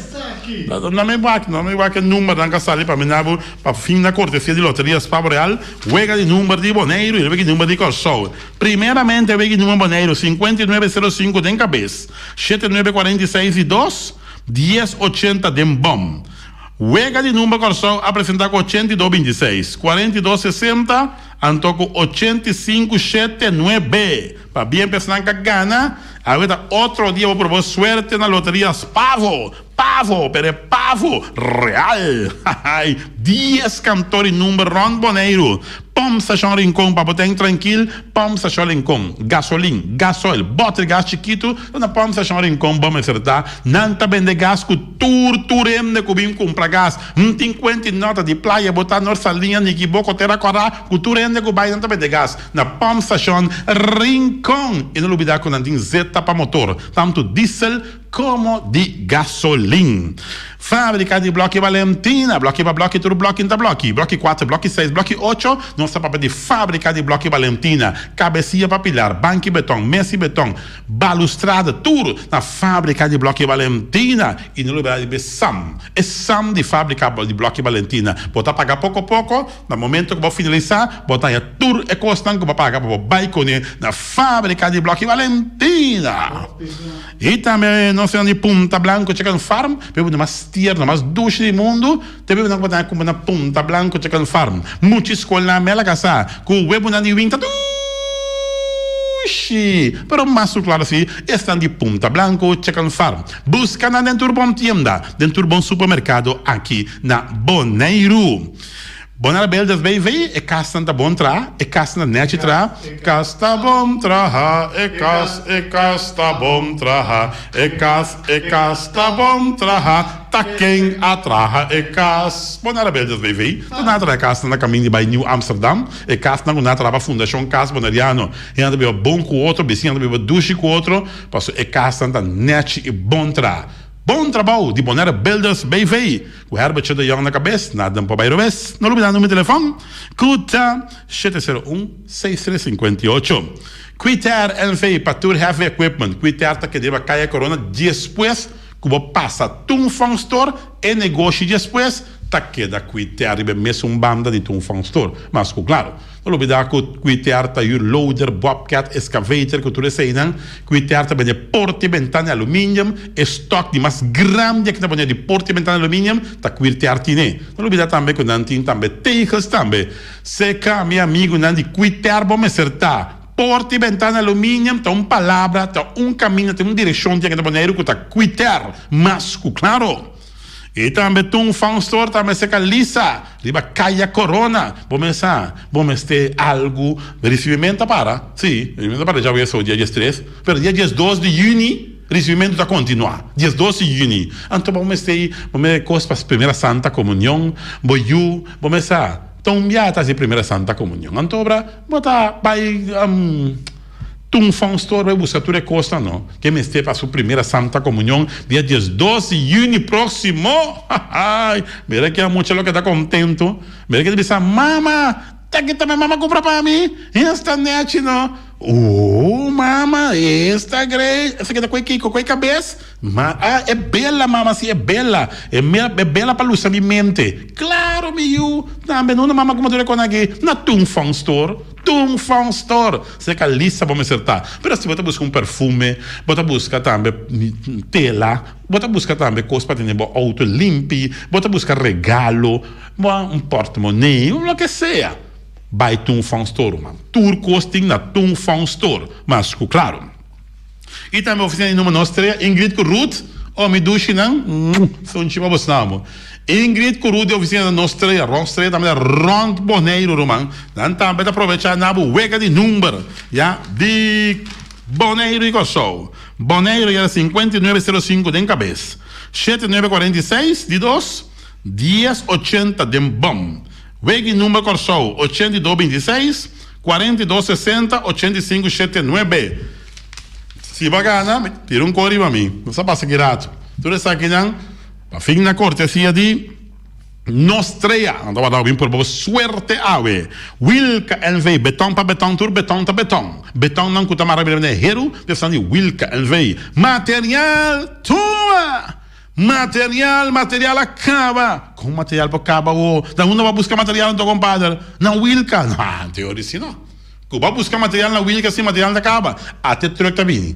Laat mi wak laat mi wak e numbernan cu a sali pa mi na bo pa fin na cortesia di Loteria Spavo Real. Wega di number di Boneiru y wega di number di Corsou. Primeramente wega di number Boneiru 5905 den cabes, 7946 di dos, 1080 den bom. Wega di number Kòrsou a presentá ku 82 26, 42 60 anto ku 85 shete nuebe. Pabien pa esnan ka gana. Awe ta otro dia bo proba suerte na loteria Spavo. Pavo, pero e pavo real. Hahay, dies kantor di number rònt Boneiru. Pòmp Stashon Rincon pa bo ten trankil, Pòmp Stashon Rincon. Gasolin, gasoil, bòter gas chikitu ta na Pòmp Stashon Rincon bo mester ta. Nan ta bende gas ku tur tur hende ku bin kumpra gas. N tin kuenti nota di playa bo ta Nor Saliña, Nikiboko, Tera Kòrá ku tur hende ku bai nan ta bende gas na Pòmp Stashon Rincon. I no lubidá ku nan tin zeta pa motor, tantu diesel Como di gasolin. Fabrica di bloki Valentina, bloki pa bloki tur bloki ta bloki, bloki cuater, bloki seis, bloki ocho, nos ta papia di fabrica di bloki Valentina, cabecia pa pilar, banki beton, mesi beton, balustrada, tur na fabrica di bloki Valentina y no lubida riba e sam, e sam di fabrica di bloki Valentina, bo ta paga poco poco, na momento cu bo finalisa bo ta haña tur e cosnan cu bo a paga pa bo bay cune na fabrica di bloki Valentina. I tambe nos nan di Punta Blanco Chicken Farm, bebe mas tierno, mas dushi di mundu, te bebe nan ku bo ta kumpra na Punta Blanco Chicken Farm. Mucha skolnan mela kasá ku webunan di win ta dushi, pero mas ku klaro si esnan di Punta Blanco Chicken Farm. Buska nan den tur bon tienda, den tur bon supermerkado aki na Boneiru. Bonaire Builders BV, e kasnan ta bon traha, e kasnan ta nechi traha. Kas ta bon traha, e kas, e kas ta bon traha, e kas, e kas ta bon traha, ta ken a traha e kas? Bonaire Builders BV, ta nan a traha e kasnan na kaminda di bai Nieuw Amsterdam, e kasnan ku nan a traha pa Fundashon Kas Boneriano. Hende ta biba bon ku otro, bisiñanan ta biba dushi ku otro, pasobra e kasnan ta nechi i bon traha. Bon trabou di Bonaire Builders BV. Ku Herbertje de Jong na kabes, nada no por bai robes. No lubida number di telefòn ku ta shete sero un, seis tres sinkuenta i ocho. Quitair NV pa tur heavy equipment. Quitair ta keda riba Kaya Corona despues ku bo pasa Tung Fong Store, e negoshi despues ta keda Quitair riba e mesun banda di Tung Fong Store. Mas ku klaro. No lubida ku Quitear ta yur loader, bobcat, excavator ku tur eseinan. Quitear ta bende porta i bentana di aluminium. E stock di mas grandi aki na Boneiru di porta i bentana di aluminium ta Quitear tine. No lubida tambe ku nan tin tambe tegels tambe. Seka mi amigunan di Quitear bo mester ta. Porta i bentana di aluminium ta un palabra, ta un kaminda, ta un direkshon tin aki na Boneiru ku ta Quitear mas ku klaro. I tambe Tung Fang Store ta mester ka lisa riba Kaya Corona. Bo mester sa, bo mester algu. Risibimentu ta para, si, risibimentu ta para djawe so dia diestres, pero dia diesdos di yüni risibimentu ta kontinuá, diesdos di yüni. Anto bo mester, bo mester kos pa primera santa komunion, bo yu, bo mester sa, ta un bia ta hasi primera santa komunion. Anto obra bo ta bai. Tung Fong Store bai buska tur e kosnan no ke mester pa su primera Santa Komunion dia diesdos di yüni próksimo. Hahay! Mira ke mucha lo keda kontentu. Mira ke ta bisa, Mama, ta ki ta mi mama kumpra pa mi? Esta nechi no. Oh, mama, esta grei. Esaki ta koe kiko? Koe kabes? Ma, ah, e bela, mama, si e bela. E mira, e bela pa lusa mi mente. Klaro, mi yu. Tambe no na mama kuma tur e kosnan aki na Tung Fong Store. Tung Fong Store. Serka lista bo mester ta. Pero si bo ta buska un perfume, bo ta buska tambe tela, bo ta buska tambe kos pa tene bo outo limpi, bo ta buska regalo, bo un portemonee, loke sea, bai Tung Fong Store ruman. Tur kos tin na Tung Fong Store, mas ku klaro. I tambe ofisina di number nos trea, Ingrid ku Ruth, oh mi dushinan, sunchi pa bosnan bo. Ingrid ku Ruth di ofisina di nos trea, rond strea tambe ta rond Boneiru ruman, nan tambe ta probecha na bo wega di number ya di Boneiru i Kòrsou. Boneiru yera 5905 den kabes, shete nuebe 46 di dos, dies ochenta den bòm. Wega di number Kòrsou, 82 26. 42 60 85 shete nuebe Si bo a gana, tira un kor riba mi. Nos a pasa ki ratu. Tur esakinan pa fin na kortesia di Nos Trea. Nan ta warda bo bin purba bo suerte awe. Wilka NV. Beton pa beton, tur beton ta beton. Betonnan ku ta mara bira bira heru, ta esnan di Wilka NV. Material tuma! Material, material a caba. Con material por caba awo? Na unda bo a busca material anto compadre? Na Wilka? No, teori si no. Cu bo a busca material na Wilka si material ta caba. Ate truck ta bini.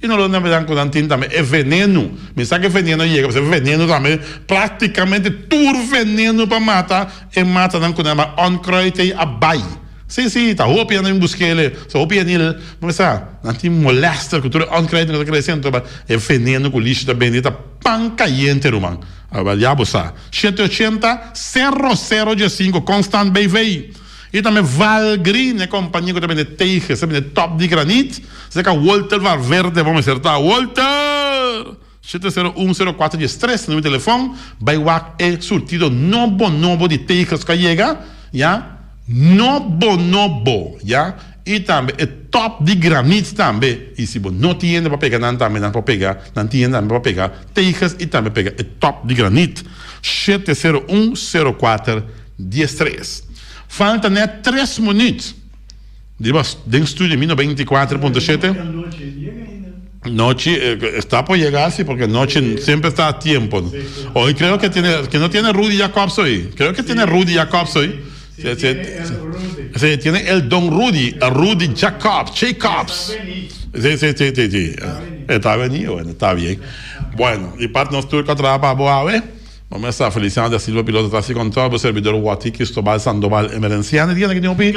I no lo nan ku nan tin tambe e venenu. Mi sa ku e venenu a yega, pasobra e venenu tambe praktikamente tur venenu pa mata e matanan ku nan yama onkruid ei a bai. Sí, sí, ta hopi hende a bin busk'el, so hopi hende el, bo sa, nan tin molèster ku tur e onkruid ku ta krese, anto e venenu ku Lishi ta bende ta pan kayente ruman. Awor ya bo sa. 780 sero sero diesinko Constant BV. I tambe Valgreen, e kompania ku ta bende teges, ta bende top di granit. Seka Walter Valverde bo mester ta. Walter! 701 04 13 numero di telefon. Bai wak e surtido nobo nobo di teges ku a yega, ya. Nobo nobo, ya. I tambe e top di granit tambe. I si bo no tin hende pa pega nan tambe nan por pega, nan tin hende tambe pa pega teges i tambe pega e top di granit. 701 04 13. Falta net tres minuut. Di bas den studio mi 94.7. Nochi está por llegar, sí, porque noche siempre está a tiempo. Hoy creo que tiene, que no tiene Rudy Jacobs hoy. Creo que tiene Rudy Jacobs hoy. Sí, sí, sí, tiene el Don Rudy, Rudy Jacobs, Jacobs. Sí, sí, sí, sí, sí. Está venido, bueno, está bien. Bueno, y parte nos tur que trabaja para Bo mester a Feliciano da Silva piloto taxi control bo servidor Watty Cristobal Sandoval Emerenciano di kende ki tin hopi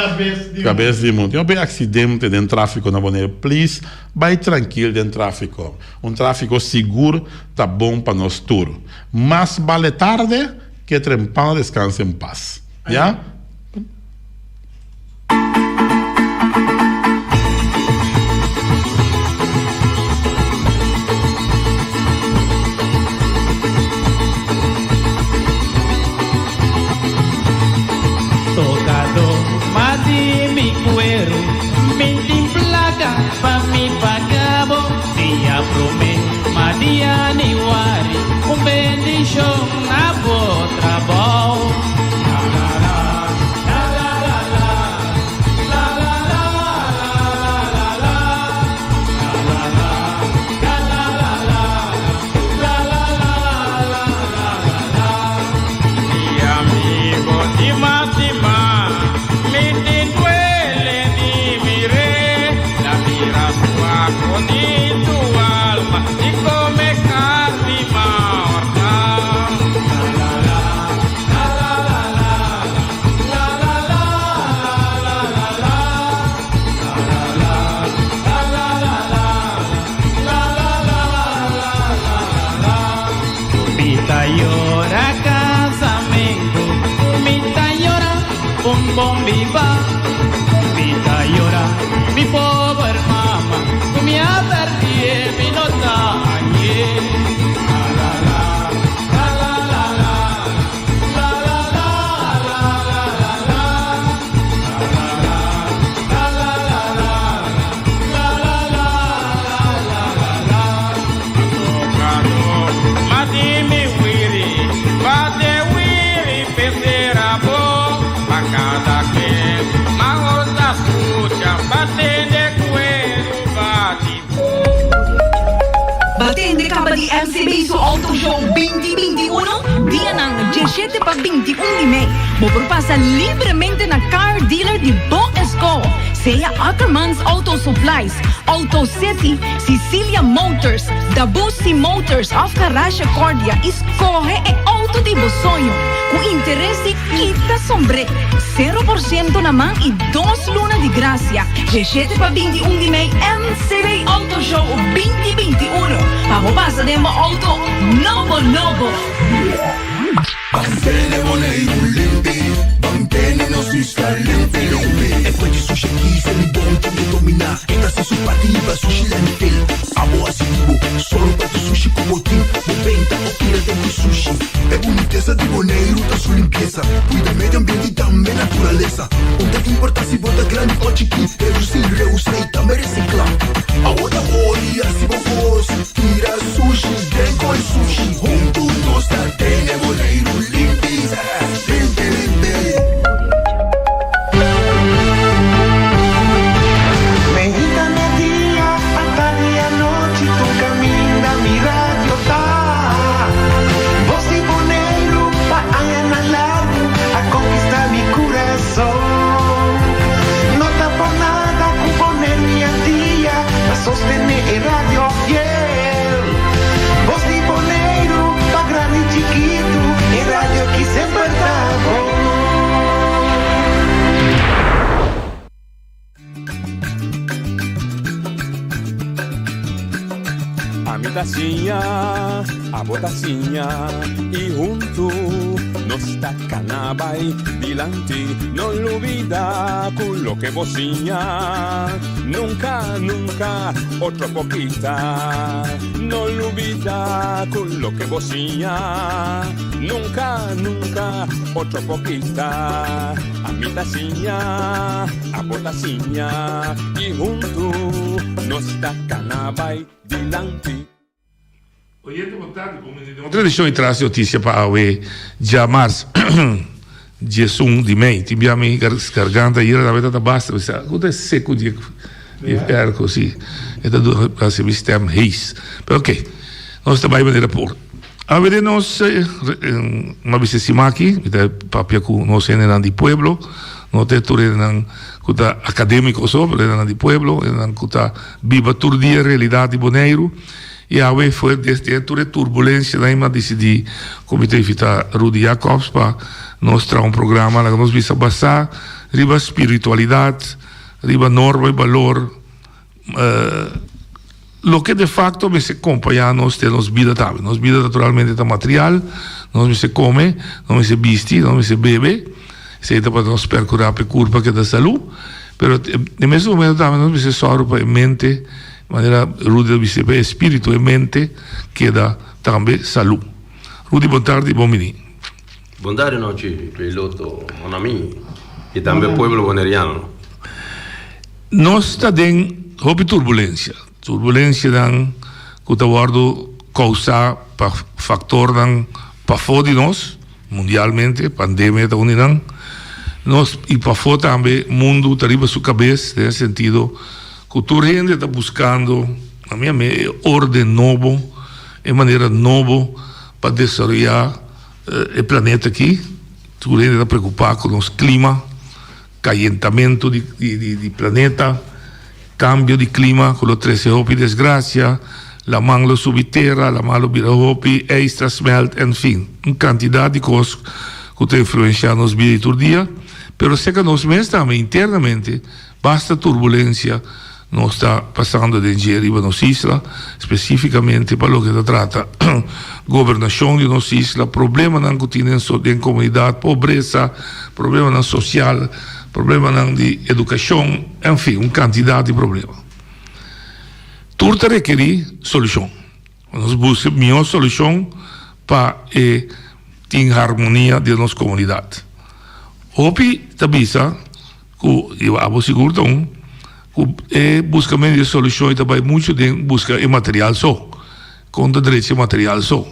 Cabes di mundo tin hopi accidente den trafico na Bonaire please bay trankil den trafico un trafico sigur ta bon pa nos tur mas bale tarde ke trempano descanse en paz ya. Tocador ma di mi cuero, mi tin placa pa mi paga bo. Dia prome ma di januari, un bendicion na bo trabao. Mi ta yora casamento, mi ta yora un bon biba. Mi ta yora mi pober mama, cu mi a perdie mi no ta hañe. Batende kaba di MCB su Auto Show 2021, dianan 17 pa 21 di mei. Bo por pasa libremente na car dealer di bo esco, sea Ackermans Auto Supplies, Auto City, Cecilia Motors, Dabusi Motors of Garage Cordia y scoge e auto di bo soño cu interes di kita sombre, 0% na man y dos luna di gracia. 17 pa 21 di mei MCB Auto Show 2021 pa bo pasa den bo auto nobo nobo. Ban tene Boneiru limpi, ban tene nos isla limpi limpi. E kue di sushi aki se mi bon tin ke dominá. E ta hasi su parti hiba sushi lentil. Abo hasi di bo, solo pa tu sushi ku bo tin. Bo benta o tira den ku sushi. E bunitesa di Boneiru ta su limpiesa. Kuida medio ambiente i tambe naturalesa. Un ta importá si bo ta grandi o chikí, redusí, reusá i tambe resiklá. Awo ta hori hasi bo kos, tira sushi den koi sushi. Huntu nos ta tene Boneiru limpi, limpi limpi. Meinta media, atardi anochi, tur caminda mi radio ta. Voz di Boneiru pa añanan largu a conquista mi curason. No ta por nada cu Boneiru y Antia ta sostene e radio. ta siña, abo ta siña y huntu nos ta cana bay dilanti. No lubida cu loke bo siña nunca, nunca otro por kita. No lubida cu loke bo siña nunca, nunca otro por kita. Ami ta siña, abo ta siña y huntu nos ta cana bay dilanti. Oyente bon tardi, bon bini den otro edicion di Tras di Noticia pa awe djamars 11 di mei. Tin bia mi garganta ayera tabata ta basta, mi sa ku ta e seku di e airco si e ta duna hasi mi stem hees. Pero ok, nos ta bai manera por. Awe den nos mi a bisa e siman aki mi ta papia ku nos hendenan di pueblo, no ta e tur hendenan ku ta akademiko so, pero hendenan di pueblo, hendenan ku ta biba tur dia e realidat di Boneiru. I awe for desde tur e turbulencianan mi a dicidi cu mi ta invita Rudy Jacobs pa nos traha un programa laga nos bisa basa riba spiritualidad, riba norma y balor, loke de facto mester compaña nos den nos bida tambe. Nos bida naturalmente ta material, nos mester come, nos mester bisti, nos mester bebe, esey ta pa nos percura pa e curpa keda salu, pero den mesun momento tambe nos mester sòru pa e mente. Manera Rudy ta bisa, pa e espíritu, e mente keda tambe salú. Rudy, bon tardi i bon bini. Bon tardi nochi, piloto, mon ami i tambe pueblo boneriano. Nos ta den hopi turbulensia, turbulensianan ku ta wòrdu kousá pa faktornan pafó di nos, mundialmente, pandemia ta un di nan, nos i pafó tambe mundu ta riba su kabes den e sentido Ku tur hende ta buskando, na mi ame, e orden nobo, e manera nobo pa desaroyá e planeta aki. Tur hende ta preokupá ku nos klima, kayentamentu di planeta, kambio di klima ku lo trese hopi desgrasia, laman lo subi tera, laman lo bira hopi, ijs ta smèlt, enfin, un kantidat di kos ku ta influensiá nos bida di tur dia. Pero serka nos mes tambe, internamente. Basta turbulencia nos ta pasando den dje riba nos isla, specificamente pa loke ta trata gobernacion di nos isla, problemanan cu tin den comunidad, pobreza, problemanan social, problemanan di educacion, enfin un cantidad di problema. Tur ta rekeri solucion. Nos busca mihor solucion pa e tin harmonia den nos comunidad. Hopi ta bisa cu, y abo sigur ta un, cu e buscamento di solucion e ta bay mucho den busca e material so. Con ta drecha e material so.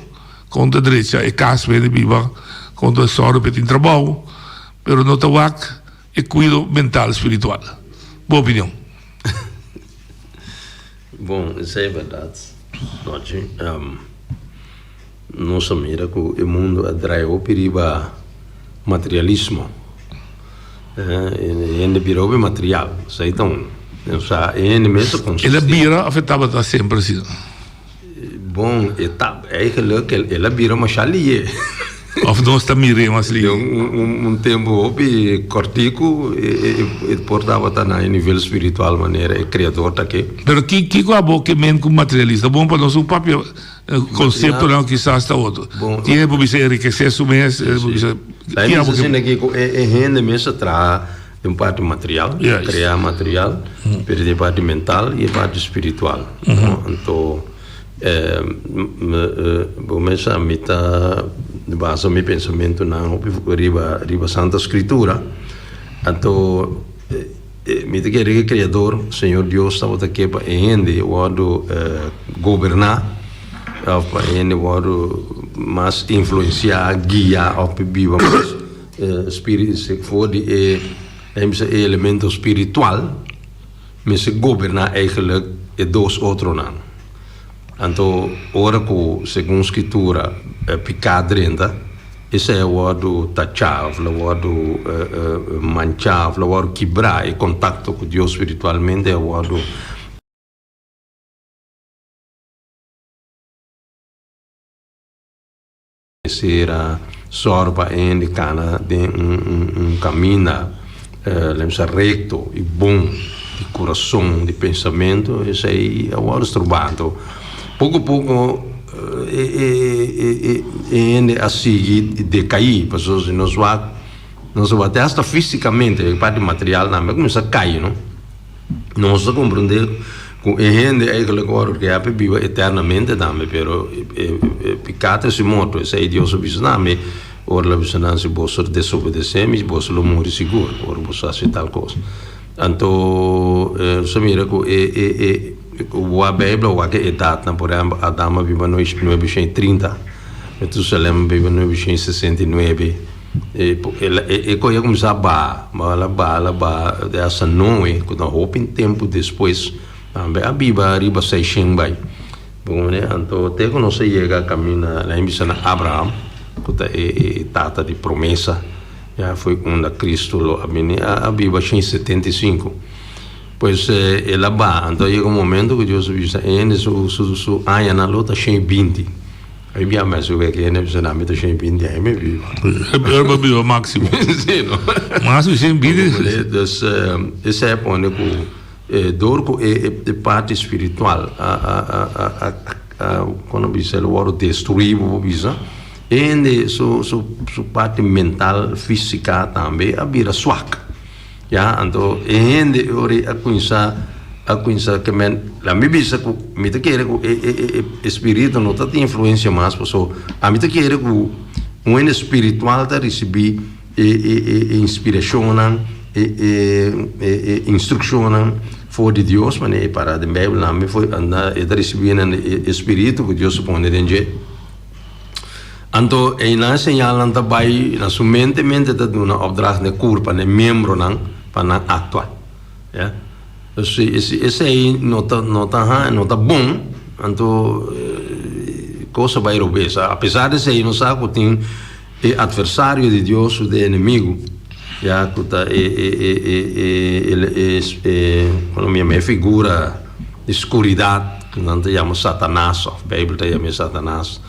Con ta drecha e cas pa hende biba, con ta sòru pa e tin trabao, pero no ta wak e cuido mental spiritual. Bo opinion? Bon, esei e bèrdat, Nochi. Nos a mira ku e mundu a drai hopi riba materialismo. E hende bira hopi material, esei ta un. Osea, e hende mes ta konsistí. El a bira òf e tabata semper asina? Bon, e ta, eigenlijk el a bira masha lié. Of nos ta mir'é mas lié? Den un tempu hopi kòrtiku e por tabata na e nivel spiritual manera e Kreador ta ke. Pero kiko abo ke men ku materialista? Bon pa nos un papia konseptonan kisas ta otro. Tin hende por bisa enrikesé su mes, hende por bisa. Ta e bisa asina ki ku e hende mes a traha den parti material, krea material, pero den parti mental i e parti spiritual. Anto. Bo mes sa mi ta basa mi pensamentunan hopi riba riba Santa Scritura. Anto mi ta kere ku e Kreador, Señor Dios tabata ke pa e hende wòrdu goberná òf pa e hende wòrdu mas influensiá, guiá òf pa biba mas for di e e elemento spiritual. Mester goberná eigenlijk e dos otronan. Anto ora ku segun Skritura e piká drenta, esei a wòrdu tachá òf lo wòrdu manchá òf lo wòrdu kibrá, e kontakto ku Dios spiritualmente a wòrdu. Mester a sòru pa hende kana den un kaminda lemsa rekto i bon di kurason, di pensamentu, esei a wòrdu strobá. Anto. Poko poko e e e e hende a sigui decaí, pasobra si nos wak nos a wak te hasta físicamente e parti material tambe a kuminsá kai no. Nos ta komprendé ku e hende eigenlijk ora ku e a biba eternamente tambe, pero e e piká ta hasi morto, esei Dios a bisa tambe ora el a bisa nan si boso desobedesé mi boso lo muri sigur ora boso hasi tal kos. Anto nos a mira ku e e e Wak Bijbel wak e edatnan, por ehempel Adam a biba 930, Metusalem a biba 969, e e koe a kuminsá baha, el a baha, el a baha te hasta Noe ku ta hopi tempu despues tambe a biba riba seishen bai. Bo komprende? Anto te ku nos a yega kaminda nan a bisa na Abraham ku ta e e tata di promesa ya foi unda Cristo lo a bini a biba 175. Pues el a baha. Anto a yega un momento ku Dios a bisa e hende su su su añanan lo ta 120. Ai bia mes su wek e hende a bisa nan mi ta 120 aña mi biba. El por biba máximo. Si no. Mas ku 120. Dus esei a pone ku dor ku e e parti spiritual a a a a a kono bisa el wòrdu destruí bo por bisa e hende su su su parti mental físika tambe a bira swak. Ya, anto e hende e ora ei a kuminsá a kuminsá ke men la mi bisa ku mi ta kere ku e e e e spiritu no ta tin influensia mas paso ami ta kere ku un hende spiritual ta risibí e e e e inspirashonnan e e e e instrukshonnan for di Dios manera e para den Beibel nan mi for anda e ta risibí nan e e spiritu ku Dios a pone den dje. Anto einan e señalnan ta bai na su mente, mente ta duna opdracht n'e kurpa, n'e miembronan pa nan aktua. Ya. Dus si si esei no ta no ta ha no ta bon, anto kos a bai robes. Apesar di esei nos sa ku tin e atversario di Dios ku ta e enemigu, ya, ku ta e e e e e e e komo mi yama e figura di skuridat ku nan ta yama Satanas òf Beibel ta yam'é Satanas.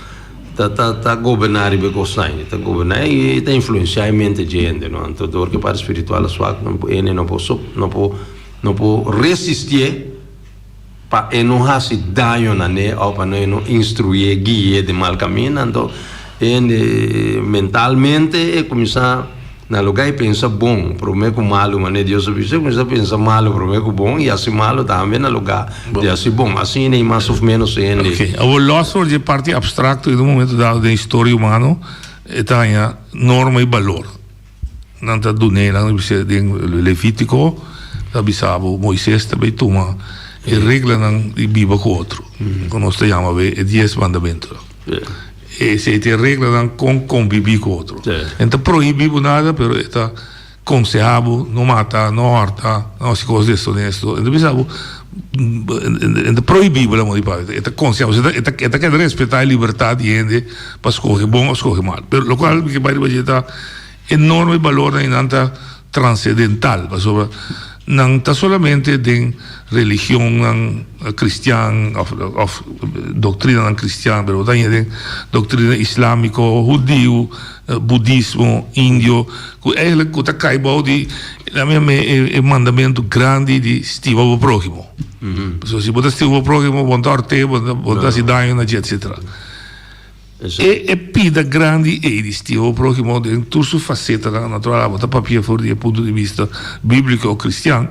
Ta ta ta goberná riba e kosnan ei, ta goberná i ta influensiá e mente dje hende, no. Anto dor ku e parti spiritual a swak, no por hende no por sop no por no por resistié pa e no hasi daño na ne òf pa e no instruyé, gui'é den mal kaminda. Anto e hende mentalmente e kuminsá Na lugar di pensa bon prome ku malu, manera Dios a bisa, kuminsá pensa malu prome ku bon i hasi malu tambe na lugar di hasi bon. Asina i mas of menos hende. Ok, awor lòs for di e parti abstrakto i den un momento dado den historia humano e ta haña norma i balor. Nan ta dun'é, nan ta bisa den Levítiko ta bisa bo Moises ta bai tuma e reglanan di biba ku otro, ku nos ta yama awe e dies mandamentunan. Esei ta e reglanan kon konbibí ku otro. E no ta prohibí bo nada, pero e ta konsehá bo no mata, no hòrta, no hasi kos desonesto. E ta bisa bo, e no ta prohibí bo lamoda di papia, e ta konsehá bo. E ta e ta keda respetá e libertat di hende pa skohe bon òf skohe mal. Pero lokual mi ke bai riba dje ta e norma i balornan ei nan ta transedental, pasobra nan ta solamente den religionnan cristian of of doctrinanan cristian, pero bo ta haña den doctrina islamico, hudiu, budismo, indio, cu eigenlijk cu ta cay bao di e mandamento grandi di stima bo prohimo. Pasobra si bo ta stima bo prohimo, bo no ta hort'é, bo no ta haci daño na dje, etcetera. E e pida grandi ei di stima bo próhimo den tur su fasetanan, natural abo ta papia for di e punto di bista bíbliko o kristian.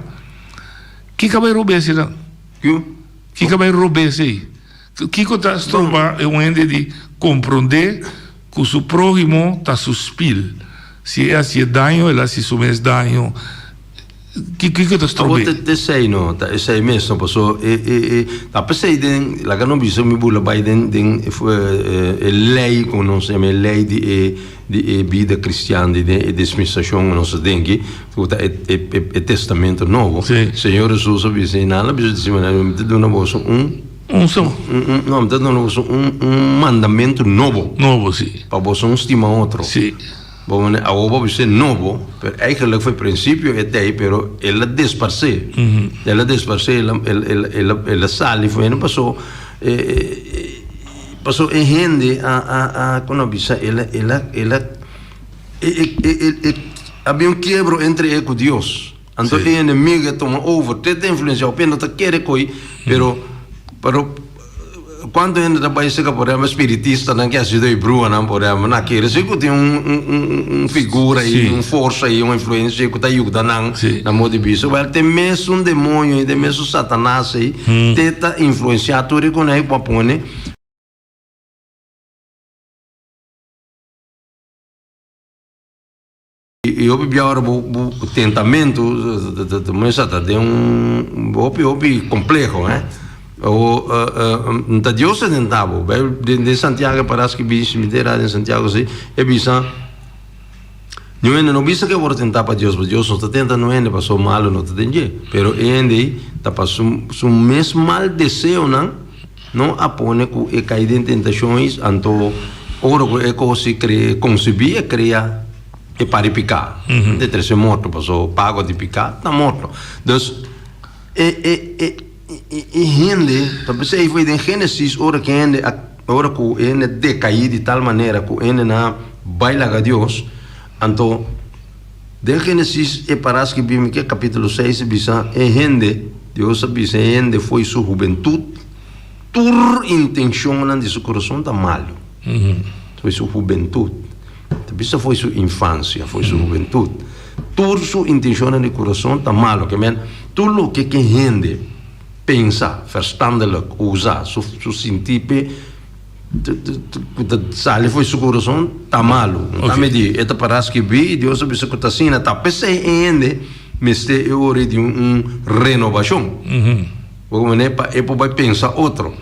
Kiko a bai robes einan? Kiko a bai robes ei? Kiko ta stroba e un hende di komprondé ku su próhimo ta su spil? Si e hasié daño, el hasi su mes daño. Kiko ta strob'é? Awor ta esei no, ta esei mes no, paso e e e ta p'esei den laga no bisa mi bula bai den den e lei ku nos yama e lei di e di e bida kristian di den e dispensacion ku nos ta den aki ku ta e e e testamento nobo. Señor Hesus a bisa i nan a bisa di si manera mi ta duna boso un Un so. Un un no mi ta duna boso un un mandamentu nobo. Nobo si. Pa boso un stima otro. Si. Bo mane awo bo bis'é nobo, pero eigenlijk for principio e t'ei, pero el a desparsé. El a desparsé, el a, el, el, el a, el a sali for hende paso, paso e hende a, a, a, kon a bisa, el a, el a, el a, e, e, e, e, habia un kiebro entre e ku Dios. Anto e enemigo a tuma over, te ta influencia hopi hende no ta kere ko'i, pero, pero. Kuantu hende ta bai seka por ehempel spiritistanan ke hasi dor bruhanan por ehempel nan kere si ku tin un un un figura ei un forsa ei un influensia ei ku ta yuda nan na modo di bisa wèl te mesun demoño ei te mesun satanas ei te ta influensia tur e ku nan ei ku a pone. I hopi bia ora bo bo tentamentu ta mester ta den un hopi hopi kompleho eh. O ta Dios ta tenta bo. Bijbel den den Santiago e para skibi si mi ta era den Santiago si e bisa niun hende no bisa ke wòrdu tentá pa Dios, pasobra Dios no ta tenta niun hende pasobra malu no ta den dje. Pero e hende ei ta pa su su mes mal deseonan No a pone ku e kai den tentashon is, anto ora ku e kos si kre konsebí e krea e pari piká. E trese morto, paso pago di piká ta morto. Dus e e e e hende ta p'esei foi den Génesis ora ku e hende a ora ku e hende a dekaí di tal manera ku e hende nan a bai laga Dios, anto Den Génesis e para skibí mi ke kapítulo seis e bisa e hende, Dios a bisa e hende fo'i su hubentut tur intenshonnan di su kurason ta malu. Fo'i su hubentut. Ta bisa fo'i su infansia, fo'i su hubentut. Tur su intenshonnan di kurason ta malu. Ke men tur loke ke hende pensa, verstandelijk, usa su su sintí p'e. Ku ta sali for su kurason ta malu. Ta mi di e ta para skibí i Dios a bisa ku ta asina ta. P'esei e hende mester e ora di un renobashon. Bo komprendé? Pa e por bai pensa otro.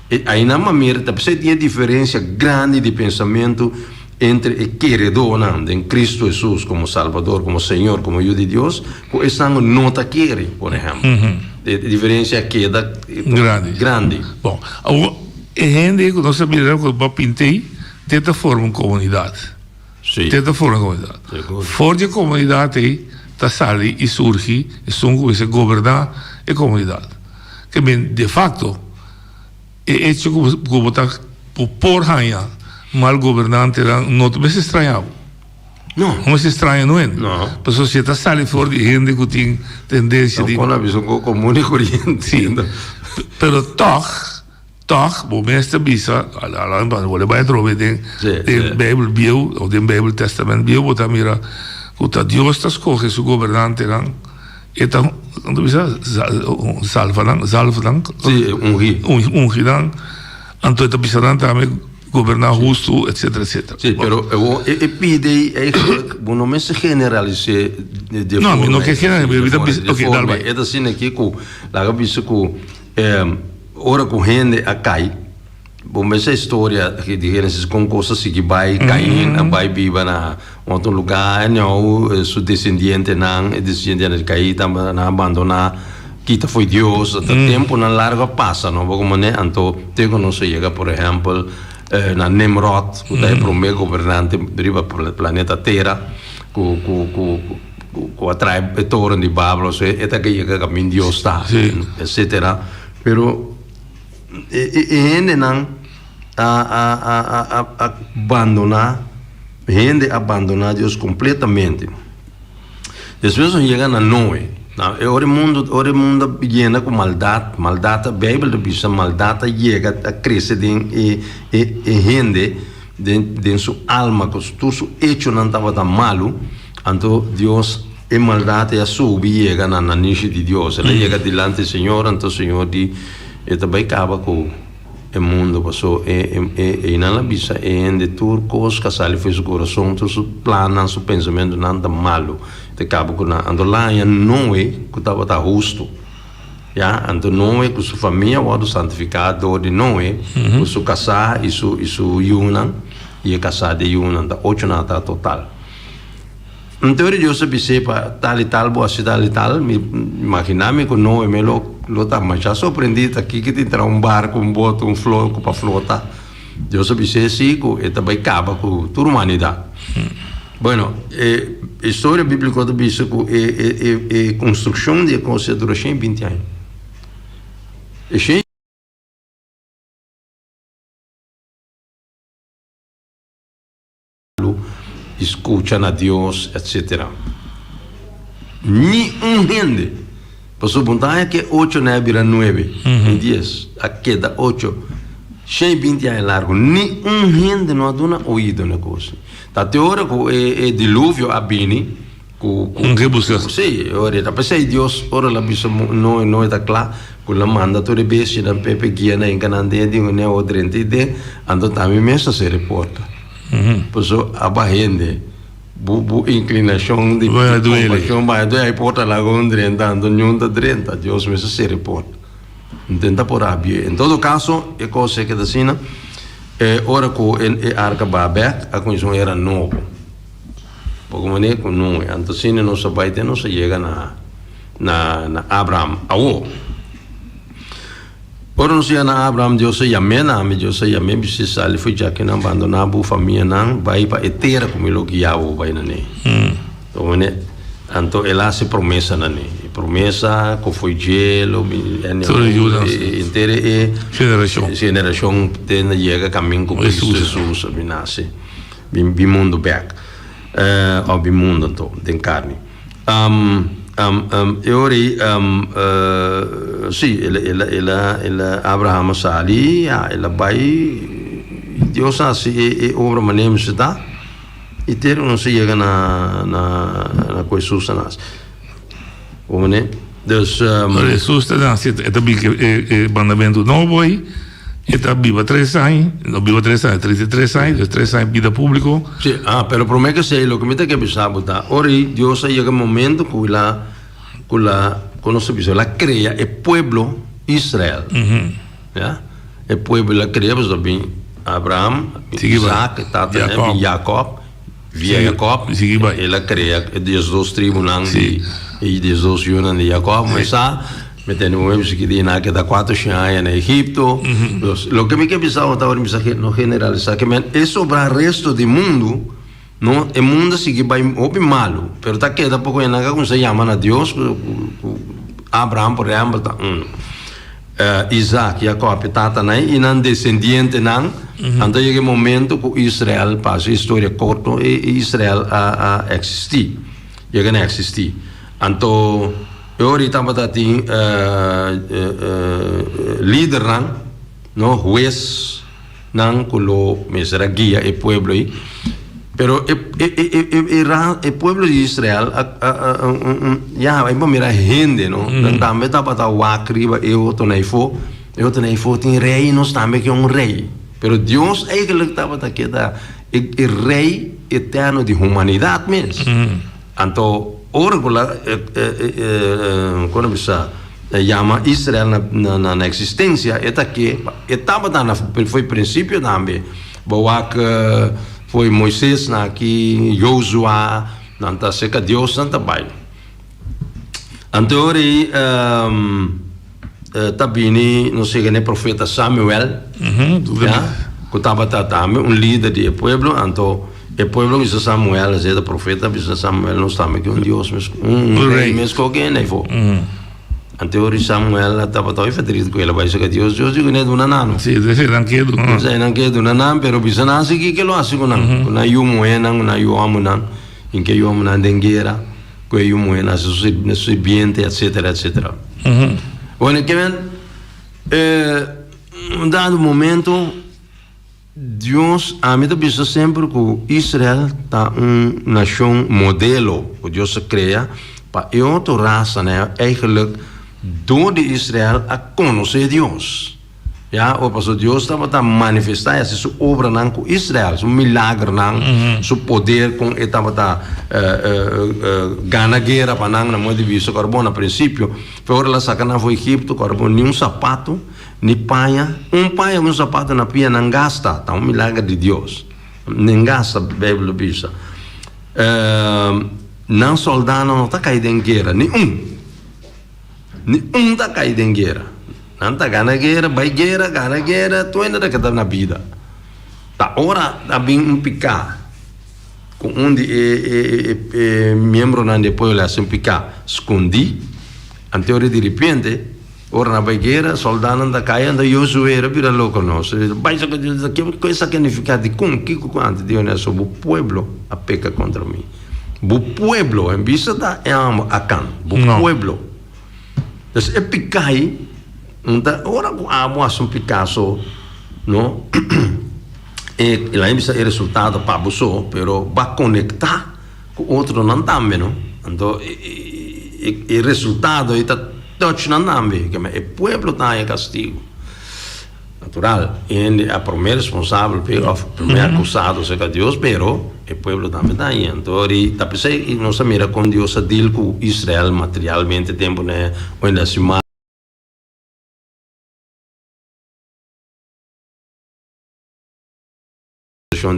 E ainan bo a mira ta p'esei tin e diferensia grandi di pensamentu entre e keredónan den Kristu Hesus komo Salbador, komo Señor, komo Yu di Dios, ku esnan ku no ta kere, por ehèmpel. E diferensia keda grandi. Bon, awor E hende ku nos ta mira ku bo pint'ei te ta forma un komunidat. Te ta forma un komunidat. For di e komunidat ei ta sali i surgi esun ku mester goberná e komunidat. Ke men de fakto e echo ku bo ta bo por haña mal gobernantenan no ta mester straña bo. No mester straña no hende. Pasobra si e ta sali for di hende ku tin tendensia di. No por a bisa un kos komun i koriente. Pero tòg. Tòg bo mes ta bisa, bo ta bai atrobe den den Bijbel bieu òf den Bijbel Tèstamènt bieu bo ta mira ku ta Dios ta skohe su gobernantenan, e ta kon ta bisa salva nan, zalf nan, ungi, ungi nan, anto e ta bisa nan tambe goberná hustu etsetera etsetera. Sí, pero e pide ei eigenlijk bo no mester generalis'é de forma. No, mi no ke generalis'é, mi ta bisa, oke dal bai. E ta asina aki ku laga bisa ku. Ora ku hende a kai, bo mester e historia di Génesis kon kos a sigui bai, Kain a bai biba na un otro lugá, anyhow su desendientenan, e desendientenan di Kain tabata nan a bandoná, kita fo'i Dios, ta tempunan largu a pasa no, bo komo anto te ku nos a yega por ehèmpel na Nimrod ku ta e promé gobernante riba planeta Tera ku ku ku. Ku a trae e toren di Babel, osea e ta ke yega kamin Dios ta, etsetera. Pero e hendenan a a a a a bandoná, hende a bandoná Dios kompletamente. Despues nos yega na Noe. Na e ora e mundu, ora e mundu a yena ku maldat, maldat a, Beibel ta bisa maldat a yega, a krese den e e e hende, den den su alma, ku tur su echonan tabata malu. Anto Dios e maldat ei a subi yega na nanishi di Dios. El a yega dilanti Señor, anto Señor di, E ta bai kaba ku e mundu, paso e e einan a bisa e hende tur kos ku a sali for su kurason, tur su plannan, su pensamentunan ta malu. E ta kaba ku nan. Anto la haña Noe ku tabata hustu. Ya, anto Noe ku su famia a wòrdu santifiká dor di Noe ku su kasá i su i su yunan, i e kasá di e yunan ta ocho nan ta total. Anto ora Dios a bis'é pa tal i tal bo hasi tal i tal, mi imaginá mi ku Noe me lo lo ta masha sorprendí ta kiko tin traha un barku, un boto, un flo ku pa flota. Dios a bis'é si ku e ta bai kaba ku tur humanidat. Bueno, e historia bíbliko ta bisa ku e e e e konstrukshon di e kos a dura shen i binti aña. E shen. I skucha na Dios, etsetera. Ni un hende, pasobra bo ta haña ke ocho na e bira nuebe, ni dies, a keda ocho. 120 aña largu, ni un hende no a duna oido na kos. Ta te ora ku e e diluvio a bini, ku ku Un ke buska. Sí, ora ta p'esei Dios ora el a bisa Noe, Noe ta kla ku el a manda tur e bestianan p'e p'e guia nan hinka nan den e di un otro drenta i den, anto tambe mes a sera e porta. Pasobra aba hende bo bo inklinashon di kompashon bai a porta laga un drenta anto niun ta drenta, Dios mes a sera e porta. Intenta por rabia. En todo caso, e cos e keda asina, e ora cu e arca baha bek, a cuminsa un era nobo. Poco manera cu Noe. Anto asina nos a bay te nos a yega na na na Abraham. Awo, ora nos yega na Abraham, Dios a yam'é na mi, Dios a yam'é, bis'é, Sali for djakinan, bandoná bo famianan, bay pa e tera cu mi lo guia bo bay na ne. Anto el a hasi promesa na ne. E promesa ku foi dje lo henter e generashon te na yega kamin ku Kristu Hesus a bin nase, bin mundu bèk, òf bin mundu anto den karni. E ora ei, si, el a Abraham a sali, el a bai, Dios a hasi e obra manera mester ta. I te nos a yega na na na ku Hesus a nase. Bo mane? Dus. Ora Hesus ta nase e ta bin ku e e mandamentu nobo ei, e ta biba tres aña, no biba tres aña, 33 aña, dus tres aña bida públiko. Si, ah, pero promé ke esei loke mi ta ke bisa bo ta, ora ei Dios a yega momento ku el a ku el a ku nos ta bisa el a krea e pueblo Israel. Ya, e pueblo el a krea pasobra bin Abraham, Isaac, e tata di bin Jacob, via Jacob, el a krea e diesdos tribunan di e diesdos yunan di Jacob. Mi sa, mi tende un bisa ki di nan a keda kuater shen aña na Egipto. Dus, loke mi ke bisa bo ta ora mi bisa no generalisá, ke men e sobra resto di mundu, no, e mundu a sigui bai hopi malu, pero ta keda poko e nan a kuminsá yama na Dios, ku Abraham por ehèmpel ta unu. Isaac, Jacob, e tatanan i nan desendientenan. Anto yega e momento ku Israel, pa hasi historia korto, e Israel a a eksistí, yega na eksistí. Anto e ora ei tabata tin lidernan, no, huesnan ku lo mester a guia e pueblo ei. Pero e e e e e ra e pueblo di Israel a a a un un ya ai por mira hende no nan tambe tabata wak riba e otronan afó e otronan afó tin rei nos tambe ke un rei pero Dios eigenlijk tabata keda e e rei eterno di humanidat mes anto ora ku la e e e kon a bisa yama Israel na na na eksistensia e ta ke e tabata na for prinsipio tambe Bo wak fo'i Moises na aki Jozua, nan ta seka Dios nan ta bai. Anto ora ei ta bini nos yega na e profeta Samuel, ya, ku tabata tambe un lider di e pueblo, anto e pueblo bisa Samuel, esei ta profeta bisa Samuel, nos tambe ke un Dios mes, un rei mes koke hende afó. Anto ora Samuel a tabata hopi verdriet ku el a bai saka Dios, Dios di kuné duna nan no. Sí, esei nan ke duna nan. Esei nan ke duna nan, pero bisa nan si kiko lo hasi ku nan, ku nan yu muhénan, ku nan yu hòmbernan, i ke yu hòmbernan den guera, ku e yu muhénan hasi su sirbiente, etsetera, etsetera. Bueno, ke men, un dado momento. Dios, ami ta bisa semper ku Israel ta un nashon modelo ku Dios a krea pa e otro rasanan eigenlijk dor di Israel a konosé Dios. Ya, o pasobra Dios tabata manifestá i hasi su obranan ku Israel, su milagernan, su poder kon e tabata gana guera pa nan, na modo di bisa ku ora bon na prinsipio, fe ora el a saka nan for Egipto ku ora bon ni un sapato, Ni paña, un paña ku un sapato na pia nan gasta, ta un milager di Dios. Nen gasta, Beibel ta bisa. Nan soldánan no ta kai den guera, ni un. Ni un ta kai den guera. Nan ta gana guera, bai guera, gana guera, tur hende ta keda na bida. Ta ora ta bin un piká ku un di e e miembronan di e pueblo a hasi un piká skondí, anto ora di repente. Ora nan bai guera, soldanan ta kai, anto Josué a bira loko nos. Bai sa ke esaki a nifiká? Dikon? Kiko ku antes di honesto bo pueblo a peka kontra mi? Bo pueblo, en bista ta e amo Akan, bo pueblo. Dus e piká ei, un ta ora ku amo hasi un piká so. no? E laga bisa e resultado pa bo so, pero bo a konektá ku otronan tambe, no? Anto e resultado ei ta touch nan tambe, e pueblo ta haña kastigu. Natural, e hende a promé responsabel p'e òf promé akusado serka Dios, pero e pueblo tambe ta haña. Anto ri ta p'esei nos a mira kon Dios a deal ku Israel materialmente tempu nan a wende hasi mal.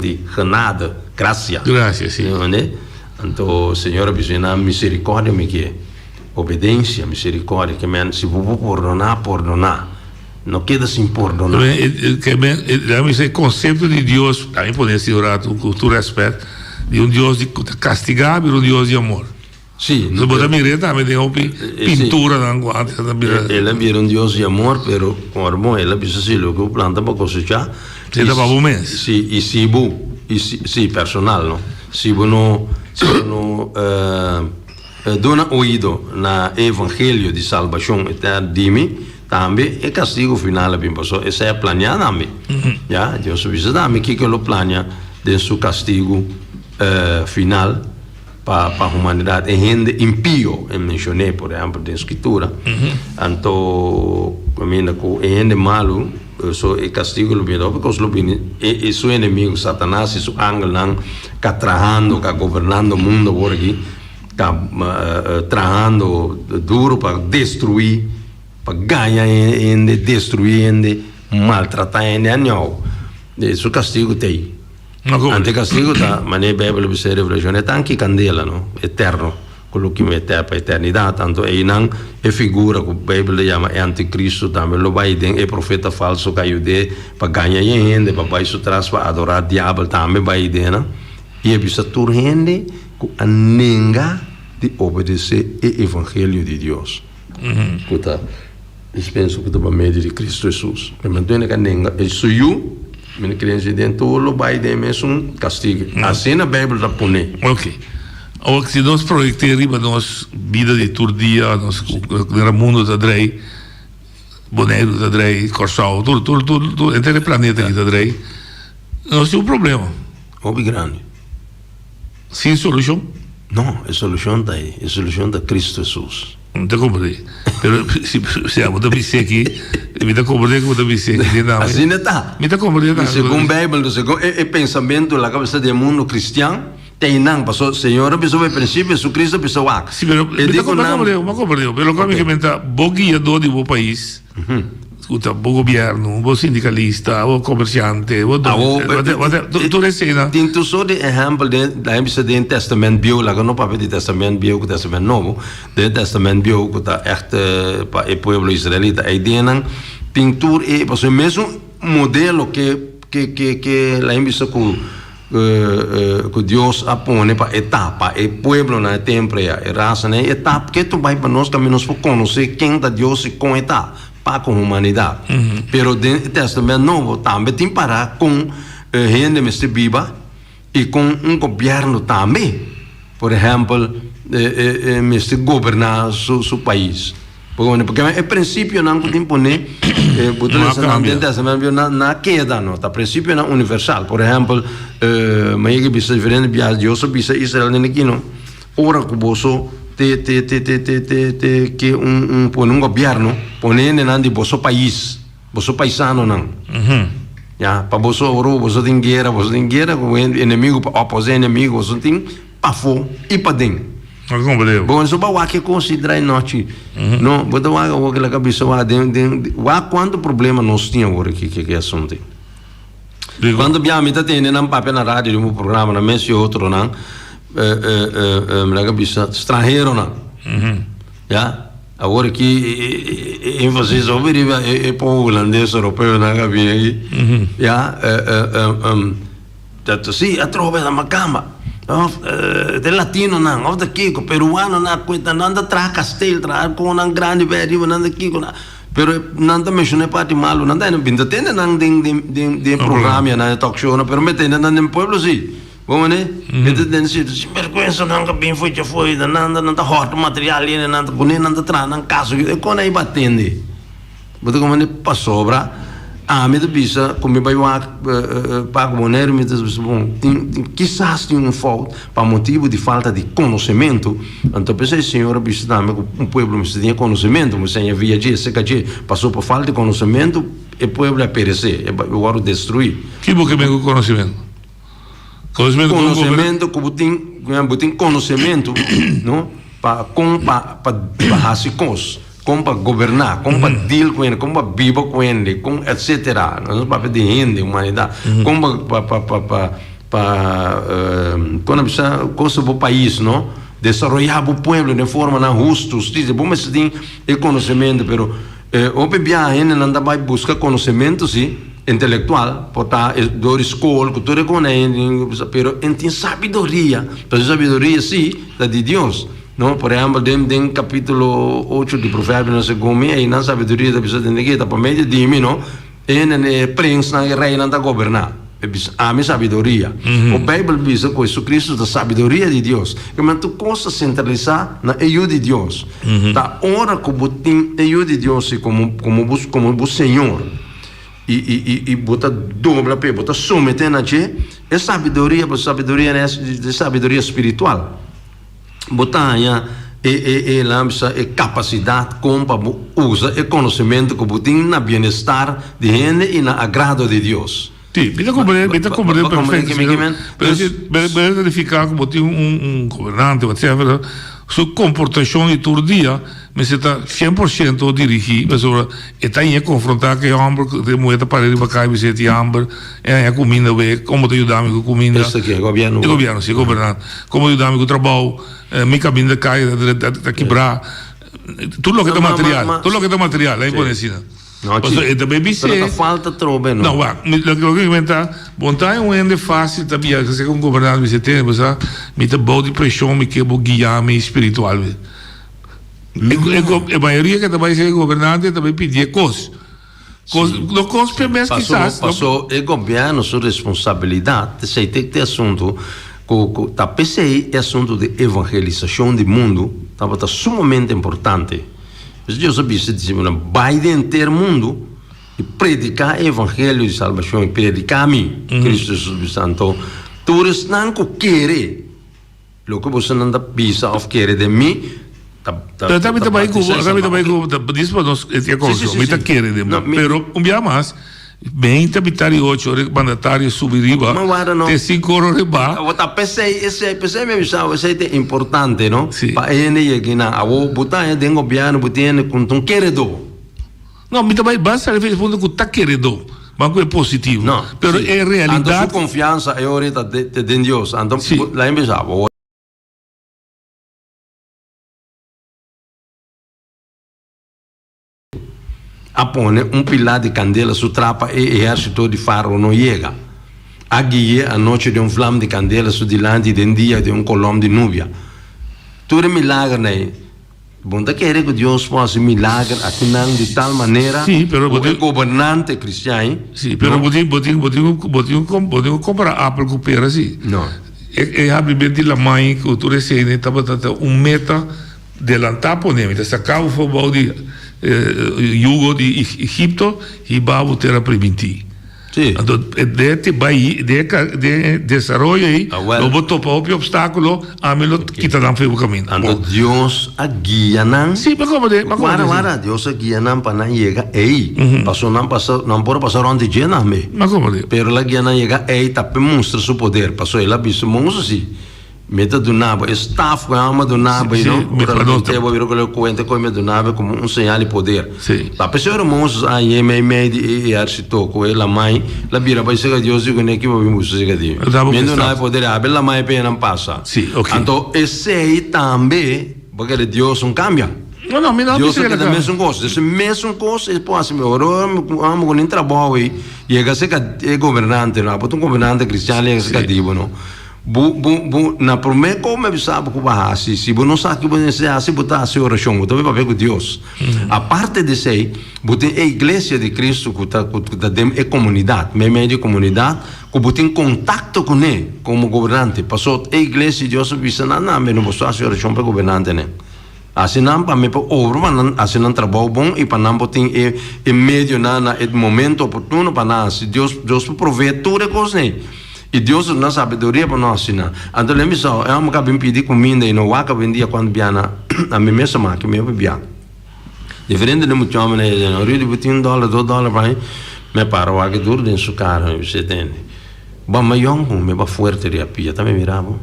Di genade, gracia. Gracia, si. Entende? Anto Señor a bisa nan, misericordia mi ke, obedencia, misericordia, ke men si bo por pordoná, pordoná. No keda sin pordoná. Ke men, laga mi bisa e concepto di Dios, laga mi pone así un rato, ku tur respet, di un Dios di ku ta kastigá bira un Dios di amor. Sí. Entonces bo ta mir'é tambe den hopi pinturanan ku antes a bira. El a bira un Dios di amor, pero ora bo el a bisa si loke bo planta bo kosechá. Si ta pa bo mes. Sí, i si bo, i si, sí, personal no, si bo no, si bo no duna oido na e evangelio di salbashon eterno di mi, tambe e kastigo final a bin pasobra esei a planiá tambe. Ya, Dios a bisa tambe kiko lo plania den su kastigo final. Pa pa humanidad e hende impio e mencioné por ehempel den scritura anto caminda cu e hende malu so e castigo lo bini hopi cos lo bini e su enemigo satanas y su angelnan ca trahando ca gobernando mundo awor aki ta trahando duro pa destrui pa gaña hende destrui hende maltrata hende anyhow su castigo ta ey. Ante kastigu ta, manera e Beibel a bisa den Revelashon, e tanki kandela, no, eterno, ku lo kima eter pa eternidat. Anto einan e figura ku Beibel ta yama e antikristu tambe lo bai den e profeta falso ku a yud'é pa gaña e hende pa bai su tras pa adorá diabel tambe bai den nan. I a bisa tur hende ku a nenga di obedesé e evangelio di Dios, ku ta. Dispensa ku ta pa medio di Kristu Hesus. Mi mantuene ka nenga e su yu, mi no kreensia den tur lo bai den e mesun kastigu. Asina Beibel ta pone. Ok. Awor si nos proyect'é riba nos bida di tur dia, nos manera mundo ta drei, Boneiru ta drei, Kòrsou, tur, tur, tur, tur, henter e planeta aki ta drei, nos tin un problema. Hopi grandi. Sin solushon? No, e solushon ta ei. E solushon ta Kristu Hesus. Mi ta komprendé. Pero si si abo ta bis'é aki, mi ta komprendé ku bo ta bis'é aki den nami. Asina ta. Mi ta komprendé tambe. Segun Beibel, segun e e pensamentu laga bisa den mundu kristian, ta einan. Pasobra Señor a bisa bo e prinsipio, Hesukristu a bisa wak. Si, pero E mi di ta ku nan. komprendé, mi a komprendé. Pero loke mi ke menta, bo guiadó di bo pais. Ku ta bo gobièrnu, bo sindikalista, bo komersiante, bo Awo, tur esei nan. Tin tur sort di ehèmpel den, laga mi bisa den Tèstamènt Bieu, laga no papia di Tèstamènt Bieu ku Tèstamènt Nobo, den Tèstamènt Bieu ku ta ègt pa e pueblo israelita, ei den nan tin tur e, pasobra e mesun modelo ke ke ke ke laga mi bisa ku ku Dios a pone pa e ta, pa e pueblonan e tempu ei, e rasanan ei, e ta ketu bai pa nos kaminda nos por konosé ken ta Dios i kon e ta pa ku humanidat. Pero den e Tèstamènt Nobo tambe tin pará kon hende mester biba i kon un gobièrnu tambe, por ehèmpel, mester goberná su pais. Porque e prinsipionan ku tin pone, bo ta lesa nan den Tèstamènt Bieu, nan a keda, no? Ta prinsipionan universal. Por ehèmpel, mi a yega bisa diferente biaha, Dios a bisa Israel den aki, no, ora ku boso te te te te te te te ke un un pone un gobièrnu, pone hendenan di boso pais, boso paisanonan. Ya, pa boso ora boso tin guera, boso tin guera ku enemigu, pa oposé enemigu, boso tin pafó i paden. Bo no ba wak e kos i drai nochi. No, bo ta wak awor ke bisa wak den den wak kuantu problema nos tin awor aki ke ke asuntu ei. Kuantu bia mi ta tende nan papia na radio den bo programa nan mes i otronan mi laga bisa stranheronan. Ya, awor aki e énfasis hopi riba e pobo hulandes europeonan a bini aki. Ya. Ta si atrobe na makamba of de latinonan of de kiko peruanonan a kuenta nan ta traha kastel traha konan grandi bai ariba nan ta kiko nan pero nan ta menshoná e parti malu nan ta bin ta tende nan den den den programa nan e talk show nan pero mi tende nan den pueblo si bo mane mi ta tende si sinberguensa nan ka bin fo'i djafo'i nan nan ta hòrta material yene nan ta pone nan ta traha nan kas e kon nan a tende. Bo ta komprende? Pasobra. Ami ta bisa ku mi bai wak Paco Boneiru mi ta bisa bon tin tin kisas tin un fout pa motibu di falta di konosementu anto p'esei Señor a bisa tambe ku un pueblo mester tin e konosementu mi seña via dje seka dje paso pa falta di konosementu e pueblo a peresé e wòrdu destruí. Ki bo ke men ku konosementu? Konosementu kon Konosementu ku bo tin bo tin konosementu no pa kon pa pa hasi kos. Kon pa goberná, kon pa deal ku hende, kon pa biba ku hende, kon etsetera. Nos ta papia di hende, humanidat. Kon pa pa pa pa pa pa kon nan bisa kosa bo pais no, desaroyá bo pueblo den formanan hustu, hustisia. Bo mester tin e konosementu, pero hopi biaha hendenan ta bai buska konosementu si, intelektual, por ta dor di skol ku tur e kos nan, pero e tin sabiduria, pasobra e sabiduria si ta di Dios. No, por ehèmpel, den den kapítulo ocho di Proverbionan, segun mi, einan sabiduria ta bisa tende ke ta pa medio di mi, no, e e prensnan, e reinan ta goberná. E bisa, Ami sabiduria. O Beibel bisa ku Hesukristu ta sabiduria di Dios. Ke men tur kos ta sentralisá na e Yu di Dios. Ta ora ku bo tin e Yu di Dios si komo komo bo komo bo Señor i i i i bo ta dobla p'e, bo ta someté na dje, e sabiduria, pasobra sabiduria e sabiduria spiritual. Bo ta haña e e e lamsa e kapasidat kon pa bo usa e konosementu ku bo tin na bienestar di hende i na agrado di Dios. Sí, mi ta komprende, mi ta komprende perfekto, pero si pero pero ta nifiká ku bo tin un un gobernante whatever su komportashon di tur dia mester ta 100% dirigí pasobra e ta haña konfrontá ku e hòmber ku e muhé ta para riba kai bis'é tin hamber e haña kuminda wei kon bo ta yuda mi ku kuminda Esta ke gobièrnu e gobièrnu si e gobernante. Como yuda mi cu trabao, mi caminda caya ta kibra. Tur loke ta material, tur loke ta material, ai pone asina. Pasobra e ta bay bis'é. Pero ta falta trobe, no? No, wak, loke mi ta, bon ta un hende facil ta bia, kese un gobernante bis'é, tene, bo sa, mi ta bou di presion, mi ke bo guia mi spiritualmente. E mayoria ke ta bay ser gobernante ta bay pidi e cos. Cos, no cos p'e mes kisas. Paso e gobierno su responsabilidad, esey ta e asunto cu cu ta p'esey e asunto di evangelisacion di mundo tabata sumamente importante. Pues Dios a bisa e discipelnan, bay den henter mundo y predica e evangelio di salbacion y predica mi, Cristo Jesus bisa. Anto tur esnan cu kere. Loke bosonan ta bisa of kere den mi ta ta Pero ta bai ku ta ta bai ku dis pa nos e Si, kos si, si, mi ta si. kere den No, bo mi pero un bia mas beinta mitad di ocho ora e mandatario subi riba Ma wara no. te sinku ora riba. Awor ta p'esei esei p'esei mi a bisa bo esei ta importante no Si. pa e hende yega einan awor bo ta haña den gobièrnu bo tin hende ku ta un keredó. No mi ta bai basta riba e punto ku ta keredó ban ku e positivo No, pero si. e Anto realidad su konfiansa e ora ta ta den Dios anto Si. bo lain bisa bo. A pone un pilá di kandela su tra pa e ehérsito di Fárao no yega. A gui'é anochi den un vlam di kandela su dilanti i den dia den un kolòm di nubia. Tur e milagernan ei, bo no ta kere ku Dios por hasi milager akinan di tal manera Sí, pero ku bo e tin gobernante kristian ei Sí, pero no? bo tin bo tin bo tin ku bo tin ku bo tin ku kompara apel ku pera sí. No. E e habibent di lamai ku tur esei tabata ta un meta. Delantá pone mi ta saká bo for bou di yugo di Egipto hiba bo tera primintí. Anto den e bai den e desaroyo ei lo bo topa hopi obstákulo, ami lo kita nan for bo kaminda. Anto Dios a guia nan. Sí, pa komo de, pa komo de. Wara, wara, Dios a guia nan pa nan yega ei. Pasobra nan pasa, nan por a pasa rònt di dje nan be. Pa komo de. Pero el a guia nan yega ei ta pa mustra su poder, pasobra el a bisa Mozes si. Mi ta duna bo e staf ku e amo a duna bo, no? Ora lo kont'é bo, bira ku lo kuenta ku mi a duna bo komo un señal di poder. Ta p'esei ora Moses a hañ'é meimei di e ehérsito ku e lamai, el a bira bai serka Dios di kuné, Kiba bin buska serka di mi? Mi a duna e poder, habri e lamai p'e nan pasa. Anto esei tambe bo kere Dios un kambia. Dios a keda mesun kos. Entonces mesun kos e por hasi. Ora amo ku nin trabou ei yega serka e gobernante, no? Abo ta un gobernante kristian, yega serka di bo, no? Bu, bu, bu, na promé ko mi bisa bo ku bo a hasi, si bo no sa ki bo mester hasi, bo ta hasi orashon, bo ta bai papia ku Dios. Aparte di esei, bo tin e iglesia di Kristu ku ta, ku ta den e komunidat, meimei di e komunidat, ku bo tin kontakto kuné komo gobernante. Pasobra e iglesia di Dios a bisa nan, Nan, no boso hasi orashon pa e gobernantenan. Hasi nan pa mi por obra pa nan hasi nan trabou bon i pa nan por tin e e medionan na e momento oportuno pa nan hasi. Dios Dios por provee tur e kosnan ei. I Dios ta duna sabiduria pa nos hasi nan. Anto lei mi sa, e hòmber ku a bin pidi kuminda i no wak awendia kuantu biaha ami mes a maki mi hopi biaha. Diferente den mucha hòmber nan e Rudy bo tin un dòler, dos dòler pa mi? Mi a para wak e duru den su kara mi bisa tende, bo a mayòn ku mi bo a fuerte riba pia ta mi mira bo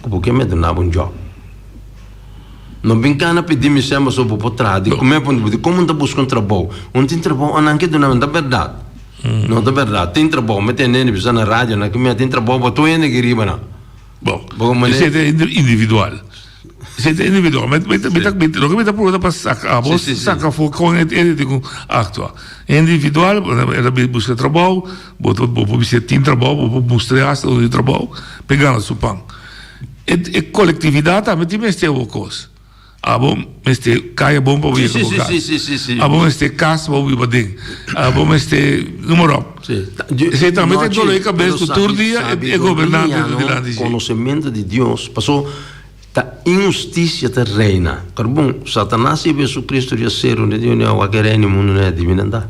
ku bo ke mi a duna bo un jòb. No bin kana pidi mi sèn pasobra bo por traha di kume punto bo di komo un ta buska un trabou un tin trabou anan ke duna mi ta bèrdat no ta bèrdat tin trabou mi tende hende bisa na radio nan ke mi a tin trabou pa tur hende aki riba nan. Bon esei ta individual esei ta individual mi mi ta mi loke mi ta purba ta pa saka abo saka afo kon e hende tin ku aktua individual e ta buska trabou bo ta bo por bisa tin trabou bo por mustra hasta unda tin trabou pa e gana su pan. E kolektividat tambe tin mester bo kos. Abo mester kaya bon pa bo yega bo kas. Abo mester kas pa bo biba den. Abo mester noem maar op. Esei tambe ta e dolor di kabes ku tur dia e gobernante ta dilanti dje. Konosementu di Dios, paso ta inhustisia ta reina. Kor bon, Satanas i Jesucristo di a ser un di un wak e reino di mundu na divina ta.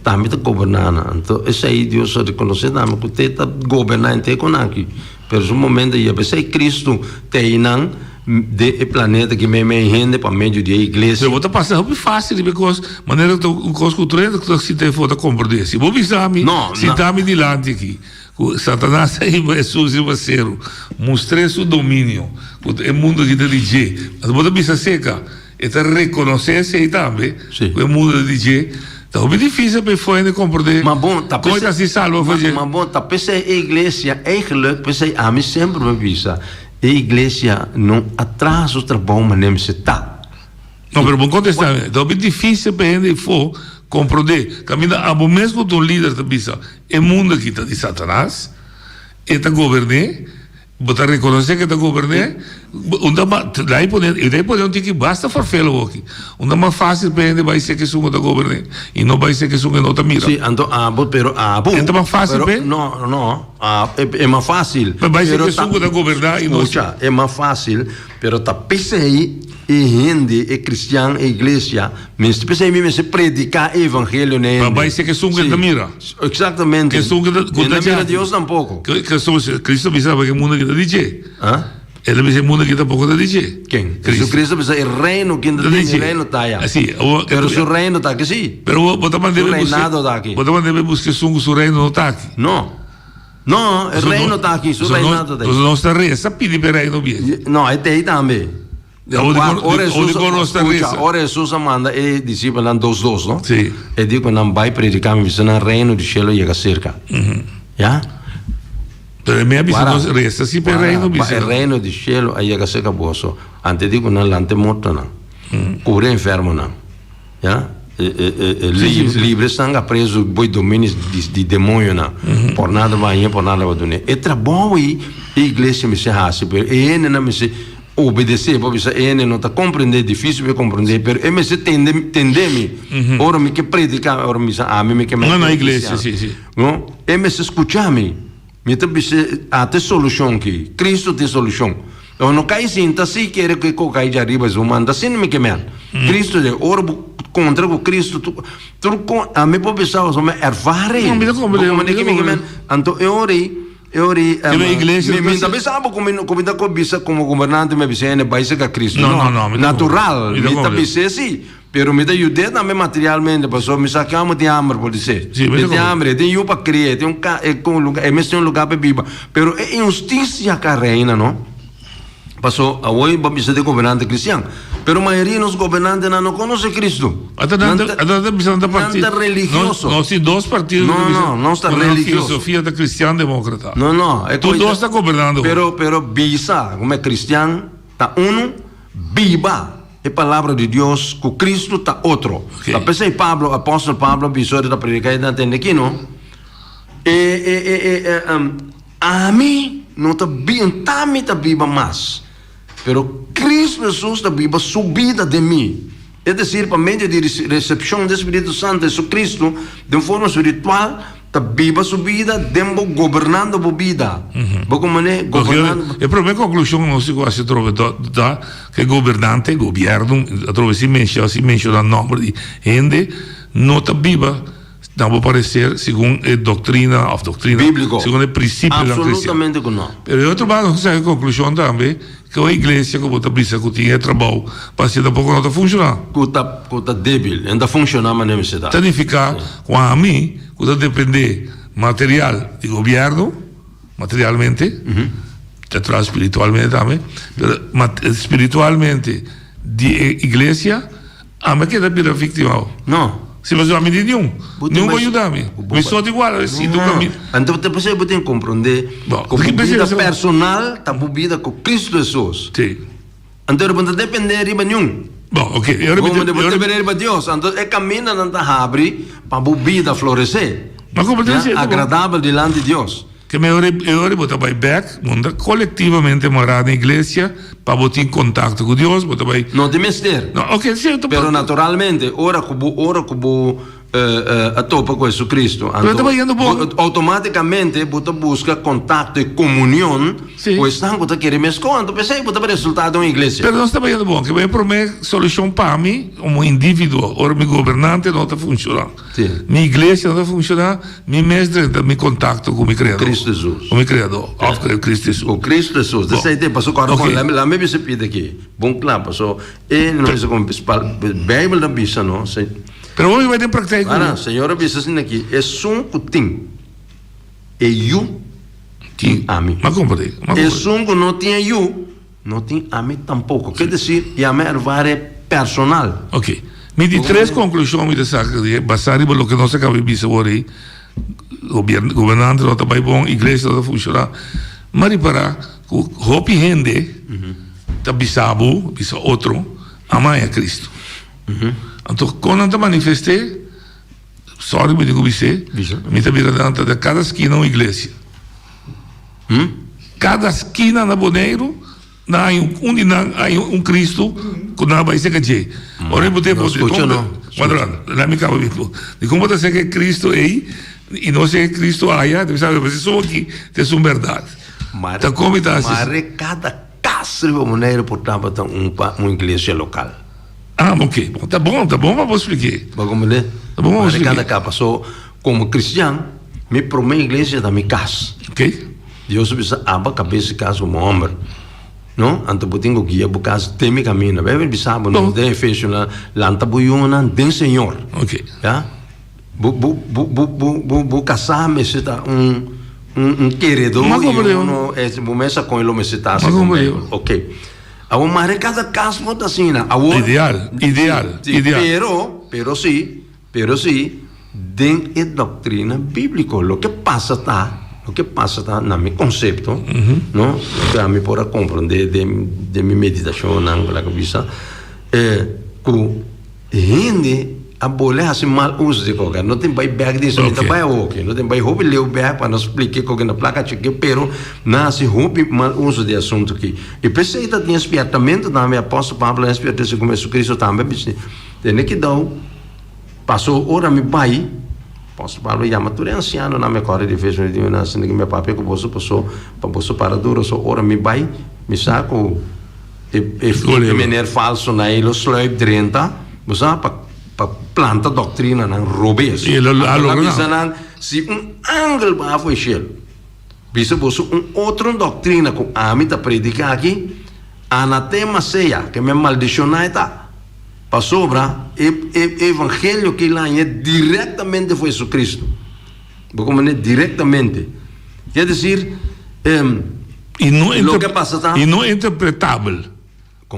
Tambe ta goberná nan. Anto esei Dios a rekonosé tambe ku te ta goberná henter kon aki. Pero su momento yega p'esei Cristo ta einan den e planeta ki meimei hende pa medio di e iglesia. Pero bo ta pasa hopi fácil riba e kos, manera ku ta un kos ku tur hende ku ta sinta afó ta komprendé. Si bo bisa mi, sinta mi dilanti aki, ku Satanas a hiba Hesus riba seru, mustr'é su dominio, ku e mundu aki ta di dje. Anto bo ta bisa seka. E ta rekonosé esei tambe, ku e mundu ta di dje. Ta hopi difísil pa e fo'i hende komprendé Ma bon, ta kon e ta p'esei, hasi salba for dje. ma bon, ta p'esei e iglesia, eigenlijk, p'esei ami semper mi bisa, e iglesia no a traha su trabou manera mester ta. No, pero bon kontestá mi. Ta hopi difísil pa e hende afó komprendé. Kaminda abo mes ku ta un lider ta bisa, e mundu aki ta di Satanas, e ta goberné. Bo ta rekonosé ke ta goberné? Un ta mas, dai pone, i dai pone un tiki basta forfel awoki. Un ta mas fásil pa hende bai ser ke esun ku ta goberné i no bai ser ke esun ke no ta mira. Sí, anto abo, pero abo. E ta mas fásil pero p'e? No, no, a, e, e mas fásil. Pa bai ser Pero ke esun ta, ku ta goberná i no. Skucha, e mas fásil, pero ta p'esei e hende, e kristian, e iglesia, Mester p'esei mi mester prediká e evangelio na hende. Pa bai ser esun ku ta mira. Exactamente. Esun ku ta ku E ta no mira djaki. Dios tampoko. Ke esun Cristo bisa pa ke mundu aki ta di dje. Ah? El a bisa e mundu aki tampoko ta di dje. Ken? Cristo. Jesucristo bisa e reino ken ta Ta di tin, e dje. reino ta aya. Asi, awor Pero su reino ta aki si. Pero bo bo ta Su mand'é bai buska reinado ta aki. bo ta mand'é bai buska esun ku su reino no ta aki. No. No, e reino ta aki, su reinado ta aki. Nos nos ta resa pidi pa e reino biene. No, e ta ei tambe. Ora Hesus, scucha, ora Hesus a manda e disipelnan dos dos, no? Sí. E di ku nan bai prediká, mi bisa nan reino di shelu yega serka. Ya? Pero e mi a bisa nos resa si pa e reino bisa. Pa e reino di shelu a yega serka boso. Ante di ku nan lanta e mortonan, kura e enfermonan. Ya? E libre esnan a preso bo e dominio di demonionan. Por nada bo haña, por nada bo duna. E trabou ei e iglesia mester hasi, pero e hendenan mester obedesé. Bo bisa e hende no ta komprendé, difísil pa e komprendé, pero e mester tende tende mi. Ora mi ke prediká, ora mi bisa ami mi ke No na iglesia, si, si. No? E mester skucha mi. Mi ta bisa, ata e solushon aki. Cristo ta e solushon. Lo no kai sinta si kere ku e ko kai djariba esun manda asina mi ke men. Cristo ta e ora bo kontra ku Cristo tu tur kon ami por bisa bo mi ervara No, mi ta komprende, Bo mi ta komprende ki mi ke men. Anto e ora ei e ora ei Te na iglesia mi no ta mi ta si- bisa bo ku mi ku mi ta ko bisa komo gobernante mi a bisa hende bai serka Cristo. No, No, no, no, mi ta natural mi ta mi ta komprende. bisa si. Pero mi ta yud'é tambe materialmente, pasobra mi sa ke amo tin hamber por disé. Sí, mi E ta tin komprende. hamber, e tin yu pa kria, e tin un ka, e kon luga, e mester un lugar pa e biba. Pero e inhustisia ka reina, no? Paso awor bo a bisa di gobernante kristian, pero mayoria di nos gobernantenan no konosé Kristu. Ata nan Nan ta, ta, ata nan ta bisa nan ta nan parti, ta nos, religioso. nos tin dos partido ku ta No, bisa no, nos ta ku nan religioso. filosofia ta kristian demókrata. No, no, e Tur kos dos ta gobernando. Pero, pero bisa ku mi kristian ta unu, biba. E palabra di Dios ku Kristu ta otro. Ta p'esei Pablo, apòstel Pablo, bisa ora e ta prediká e ta tende aki, no? E, e, e, e, e, ami no ta bi, ta mi ta biba mas, pero Kristu Hesus ta biba su bida den mi. Es desir, pa medio di resepshon di Spiritu Santu, Hesukristu, den forma spiritual. Ta biba su bida den bo gobernando bo bida. Bo komprendé? Gobernando. E promé konklushon nos tin ku hasi atrobe ta ku e gobernante, gobièrnu, atrobe sin mensha, sin menshoná nòmber di hende, no ta biba na bo pareser segun e doktrina òf doktrina, Bíbliko. segun e prinsipionan kristian. Absolutamente ku no. Pero e otro banda nos ta saka e konklushon tambe ku e iglesia ku bo ta bisa ku tin e trabou pa hasi tampoko no ta funshoná. Ku ta ku ta débil, e no ta funshoná manera mester ta. Ta nifiká ku ami ku ta dependé material di gobièrnu, materialmente, ta traha spiritualmente tambe, pero spiritualmente di e iglesia, ami a keda bira víktima. No. Si pasobra ami tin niun, niun por yuda mi. Mi so tin guarda e sitio kaminda. Anto ta p'esei bo tin komprondé ku bo bida personal ta bo bida ku Kristu Hesus. Sí. Anto bo no ta dependé riba niun. Bon, ok. E ora mi ta. Bo ta dependé riba Dios. Anto e kamindanan ta habri pa bo bida floresé. Ma komo ta disiendo? Agradabel dilanti Dios. Ke mi ora e ora bo ta bai bèk, bo no ta kolektivamente morá na iglesia pa bo tin kontakto ku Dios, bo ta bai. No tin mester. No, ok, si. Pero naturalmente, ora ku bo, ora ku bo a topa ku Jesucristo, Pero ta bayendo bon. Automaticamente bo ta busca contacto y comunion ku esnan ku ta kere meskos, anto p'esei bo ta resulta den un iglesia. Pero nos ta bayendo bon, ke e prome solucion pa mi como individuo, ora mi gobernante no ta funciona, mi iglesia no ta funciona, mi mes drenta mi contacto ku mi creador. Cristo Jesus. Ku mi creador, of ku Cristo Jesus. Ku Cristo Jesus. Esei te paso kòrda bon, lame bisa pidi aki, bon kla, paso e no bisa kon Bijbel ta bisa no. Pero hopi bai den praktijk ku. Ana, Señor a bisa asina aki, Esun ku tin e yu, tin ami. M'a komprendé, m'a komprendé. Esun ku no tin e yu, no tin ami tampoko. Ke desir, yama ervare personal. Ok. Mi di tres konklushon mi ta saka di e, basá riba loke nos a kaba di bisa awor ei, gobernante no ta bai bon, iglesia no ta funshoná. M'a ripará ku hopi hende ta bisa bo, bisa otro, ama e Cristo. Anto kon nan ta manifest'é? Sorry mi tin ku bis'é, mi ta bira nan ta den kada skina un iglesia. Kada skina na Boneiru nan hay un di nan hay un Cristo ku nan a bai serka dje. Ora bo te Wanda mi kaba mismo. Dikon bo ta serka e Cristo ei i no serka e Cristo aya? Ta bisa bo esun aki ta esun bèrdat. Ta kon mi ta hasi? Mare kada Cas riba Boneiru por tabata un pa un iglesia local. Ah, ok. Bon, ta bon, ta bon pa bo spliké. Bo comprende? Ta bon pa bo spliké. Cada capa. So, como cristian, mi prome iglesia ta mi cas. Ok. Dios a bisa, aba cabes di cas como homber. No? Anto bo tin cu guia bo cas den mi camino. Bijbel bisa bo, no, den Efesionan, lanta bo yunan den Señor. Ok. Ya? Bo bo bo bo bo bo bo kasá mester ta un un un keredó Ma i komprendé. uno es bo mes a kon lo mester ta Ma segun komprendé. Bijbel. Ok. Awor mare kada kas por ta asina. Awor Ideal, ideal, Sí, ideal. pero pero sí, pero sí den e doktrina bíbliko loke pasa ta loke pasa ta na mi konsepto no loke ami por a komprondé den den mi meditashonnan ku laga bisa ku Hende a bole hasi mal uso di koke. No tin bai bek di esei, no ta bai awoke. No tin bai hopi leu bek pa nos splika e koke na plaka chikí, pero nan hasi hopi mal uso di e asuntu aki. I p'esei ta tin e spiertamentu tambe, apòstel Pablo a spierta segun Jesucristo tambe a bisa, Tene kidau, paso ora mi bai, apòstel Pablo yama tur e ansianonan mi a kòrda di Efeso, mi di nan asina ku mi a papia ku boso paso pa boso para duro, so ora mi bai, mi sa ku. E e meneer falsonan ei lo sluip drenta, bo sa, pa pa planta doctrinanan robes. I el a Anto logra a bisa nan. nan, si un angel baha for e shelu, bisa boso un otro doctrina ku ami ta prediká aki, anatema sea, ke men maldishoná e ta. Pasobra e e evangelio ki laña direktamente for Jesucristo. Bo comprende? Directamente. Quiere decir, em, Y no lo que pasa ta. Y no interpretabel.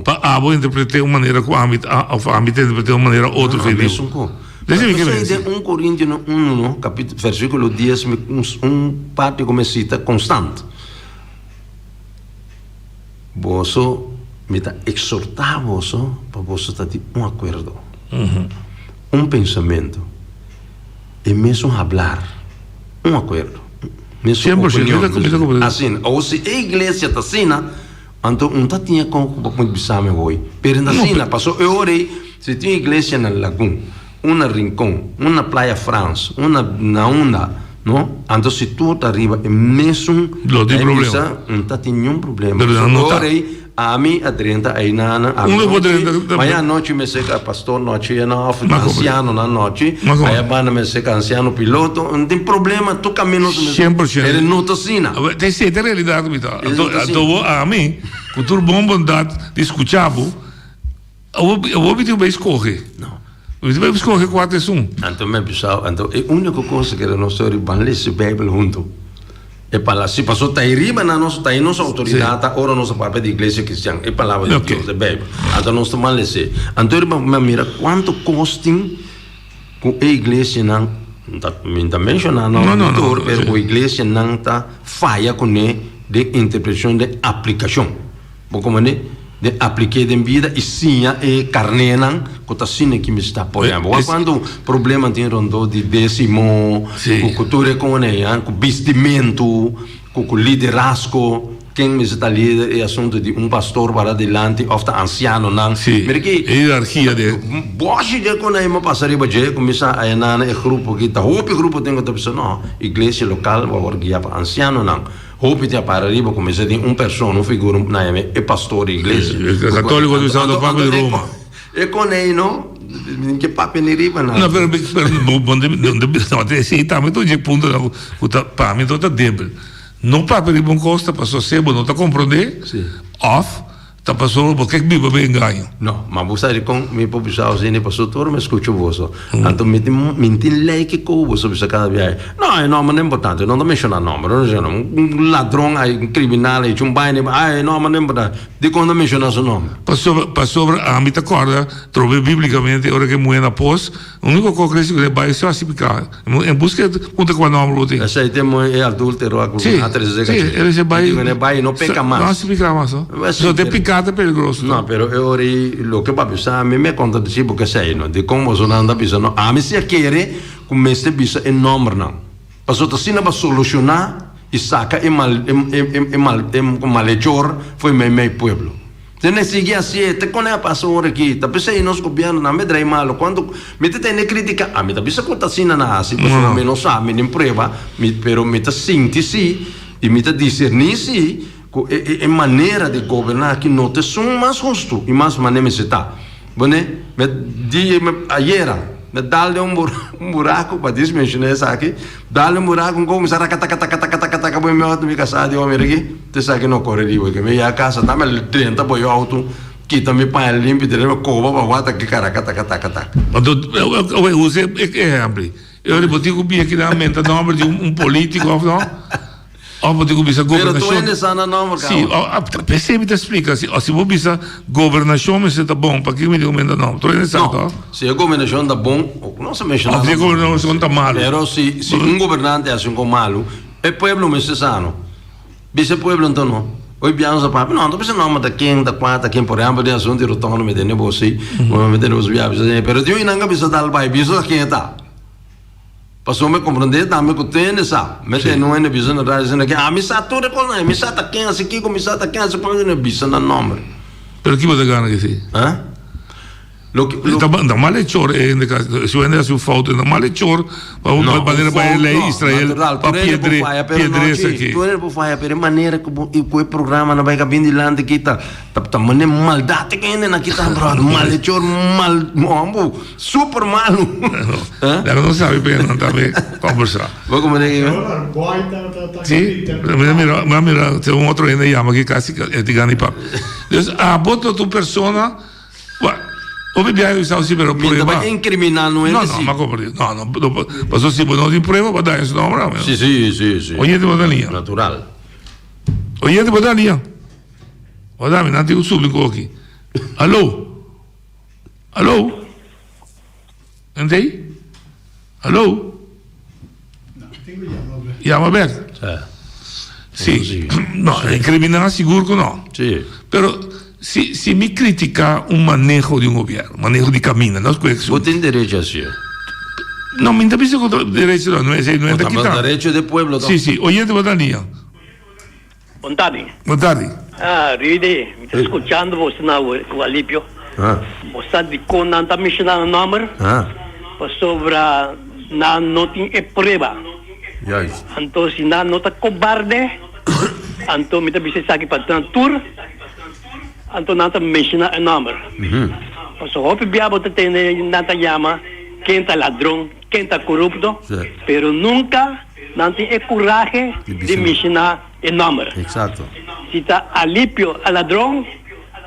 Pa abo interprete un manera cu ami ta, of ami ta interprete un manera otro No, fe mesun diu. co. Deci mi ke Entonces, venci. den 1 Corintionan 1, no, capit, versiculo 10, mi, un, un parte cu mi cita constant. Boso, mi ta exhorta boso pa boso ta di un acuerdo, un pensamento. E mesun hablar, un akuerdo, mesun opinion. Asina, o si e iglesia ta asina, anto un ta tin e kon ku bo por bisa mi hoy. Pero no asina, paso e ora ei, si tin un iglesia na Lagun, un na Rincon, un na Playa Frans, un na na unda. No? Anto si tur ta riba e mesun Lo tin ei problema. bisa, N ta tin niun problema. Pero nan no ta. Ora ei, ami a drenta einan, ami Unda bo nochi, drenta? maña anochi mi seka pastor nochi en of Ma como? ancianonan nochi, Ma como? aya banda mi seka anciano piloto, N tin problema, tur camino ta mes. 100%. Pero no ta asina. Awe, te esei ta realidad ku mi ta. E Anto, no ta asina. anto bo ami, ku tur bon bondat di skucha bo, Awor awor mi tin ku bai skohe. No. Mi tin bai skohe kua ta esun. Anto mi a bisa, anto e úniko kos ku nos ta riba ban lesa Beibel huntu. E palabra, si pasobra ta ei riba nan nos, ta ei nos outoridat ta ora nos a papia di iglesia kristian, e palabra di Oké. Dios, e Beibel. Anto nos ta ban les'é. Anto riba mi a mira kuantu kos tin ku e iglesianan, mi ta mi ta menshoná No, nan no, no, tur, pero sí. ku iglesianan ta faya kuné den interpreshon, den aplikashon. Bo komprendé? Den aplik'é den bida i siña e karnénan ku ta asina ki mester ta. Por ehèmpel, wak kuantu problema tin rondó di désimo, ku ku tur e kone, ya, ku bistimentu, ku ku liderazgo, ken mester ta lider, e asuntu di un pastor para dilanti òf ta ansianonan. Mira ki. E hierarkia de. Bòshi dje kone ei pasa riba dje, kuminsá a nana e grupo ki ta hopi grupo tin ku ta bisa no, iglesia lokal wòrdu guiá pa ansianonan. Hopi ta para riba ku mester tin un persona, un figura na e e pastor di iglesia. E katoliko ta bisa no papia di Roma. E konei no, mi ke papia ni riba nan. No, pero pero bo bo no te esei tambe ta un dje punto ku ta pa mi ta debil. No papia riba un kos ta pasobra se bo no ta komprondé òf Ta pasobra bo kek biba be engaño. No, ma bo sa dikon mi por bisa asina pasobra tur mi skucha boso. Anto mi tin mi tin lei ke kou boso bisa kada biahe. No, e nòmber no importante, no ta menshoná nòmber, no ta menshoná nòmber. Un ladron ai, un kriminal ai, un baina ai, e nòmber no importante. Dikon ta menshoná su nòmber? Pasobra, pasobra ami ta kòrda trobe biblikamente ora ke muhé na pos, Úniko kos ku e bai so hasi piká. En buska punta kua nòmber bo tin. Esei te moe e adúltero a ku Sí, a trese sí, kachí. e dice bai. Digo, ne bai no peka mas. No hasi piká mas, no. Pues sí, So te pero- piká ta peligroso. No, pero e ora ei loke bo a bisa ami me kontradisí bo kesei no. Dikon boso nan ta bisa no? Ami si a kere ku mester bisa e nòmbernan. Pasobra ta asina bo a solushoná i saka e mal e e e mal e malechor fo'i meimei pueblo. Tene sigui hacié, te con e a pasa ora aki? Ta p'esei nos gobierno nan me drei malo. Cuanto mi ta tene critica, ami ta bisa cu ta asina nan haci, pasobra mi no sa, mi tin prueba, mi, pero mi ta sinti si y mi ta discerni si cu e, e, e manera di goberna aki no ta esun mas husto y mas mane mester ta. Bone, mi di, mi, ayera, mi dal den un bur, un buraco, pa dis menciona esaki, dal den un buraco, un cuminsa rakatakatakatakataka, bo mi auto, mi casa di, oh mira aki. Te sa ki no kore riba ke mi ya kasa ta mi drenta bo yo auto kita mi paña limpi drenta mi koba pa wata ki karaka taka taka taka. Anto awor usa e ehempel e ora bo tin ku bia kina menta nomber di un politico of no of bo tin ku bisa Pero gobernashon. tur hende sa nan nomber Si kaba. p'esei mi ta splika si si bo bisa gobernashon mester ta bon paki mi tin ku menta nomber tur hende sa No to. si e gobernashon ta bon no sa menshona Of si e nomber. gobernashon ta malu. Pero si si un gobernante hasi un kos malu e pueblo mester sa no. Bisa e pueblo anto no. Hoy bia nos a papia, no, anto bisa no, ma ta ken, ta kua, ta ken, por ehempel den asunto di rotondo mi tene bo si, mi tene bo si bia bisa pero tin un nan ka bisa dal bai, bisa ta ken e ta. Pasobra mi comprende tambe ku tene sa, mi tene un hende bisa na radio asina ke, ami sa tur e kosnan, mi sa ta ken hasi kiko, mi sa ta ken hasi kua, bisa nan nomber. Pero ki bo ta gana ke si? Ha? Loke, lo, Ta, ta malhechor e hende ka, si un hende hasi un fout, ta malhechor pa No, manera un pa e fout lei no, Israel natural, pa tur hende por piedre, faya, pero no, piedres chi, aki. tur hende por faya, pero e manera ku bo, ku e programa nan bai ka bin dilanti aki ta, ta, ta mane maldat ke hendenan aki ta, brother, malhechor, mal, hombo, super malu. Eh? Laga nos sabi pa nan tambe kombersá. Bo komo den aki? Boy ta, ta, ta, Sí, mi a mira, mi a mira, tin un otro hende yama aki kasi e tin gana di papia. Dus abo ta un persona. Wa, hopi biaha yo sa si pero Mi prueba. ta bai incriminá no No, hende no, si. ma comprende. No, no, no, paso si bo no tin prueba bo daña su nomber ame. Si, si, si, si. Oyente bo ta liña. Natural. Oyente bo ta liña. Bo dami nan tin un subi ku aki. Alo. Alo. Entei? Alo. Yama bek. Si. No, incriminá sigur ku no. Si. Pero si si mi critica un maneho di un gobierno, maneho di caminda, nos cu Bo tin derecho hacié. No, mi ta bisa cu derecho no, no esey no Bo ta ta kita. derecho di pueblo to. Si, si. Oyente bo ta nia. Bon tardi. Bon tardi. Ah, Rudy, mi ta scuchando boso na cu Alipio. Ah. Bo sa dicon nan ta menciona nan nomber? Ah. Pasobra nan no tin e prueba. Juist. Anto si nan no ta kobarde, anto mi ta bisa esaki pa nan tur, anto nan ta menshoná e nòmber. Pasobra hopi bia bo ta tende nan ta yama ken ta ladron, ken ta korupto, pero nunka nan tin e kurahe di menshoná e nòmber. Exacto. Si ta Alipio a ladron,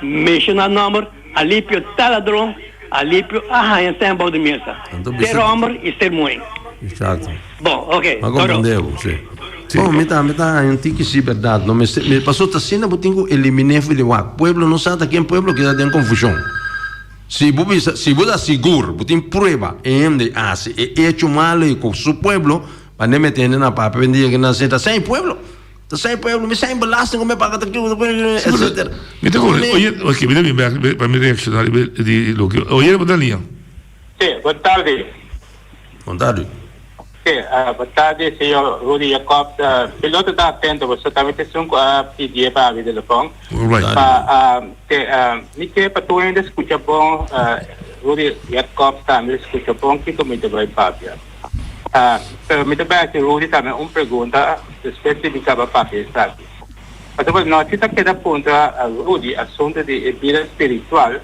menshoná nòmber, Alipio ta ladron, Alipio a haña sèn bou di mesa. Ser hòmber i ser muhé. Exacto. Bon, oke. M'a comprende bo, si. Bon, mi tambe ta haña un tiki si berdad. No mester, mi, paso ta asina bo tin ku eliminé for di wak. Pueblo no sa ta ken pueblo keda den konfushon. Si bo bisa, si bo ta sigur, bo tin prueba e hende hasi e echo malo ei ku su pueblo, pa ne mete hende na papia ben dia ke nan seta, Sey pueblo! Ta sey pueblo, mi sey belasting ku mi paga ta etcetera. Mi ta kore, oye, oke, mi ta bin bek pa mi reakshoná riba di loke, oye bo ta liña. Sí, bon tardi. Bon tardi. Sí, bon tardi señor Rudy Jacobs. Piloto ta atento, boso tambe ta esun ku a pidié pa habri telefòn. Alright. Pa te mi ke pa tur hende skucha bon, Rudy Jacobs tambe skucha bon kiko mi ta bai papia. Pero mi ta bai hasi Rudy tambe un pregunta despues di mi kaba papia esaki. Pasobra nochi ta keda puntra Rudy asuntu di e bida spiritual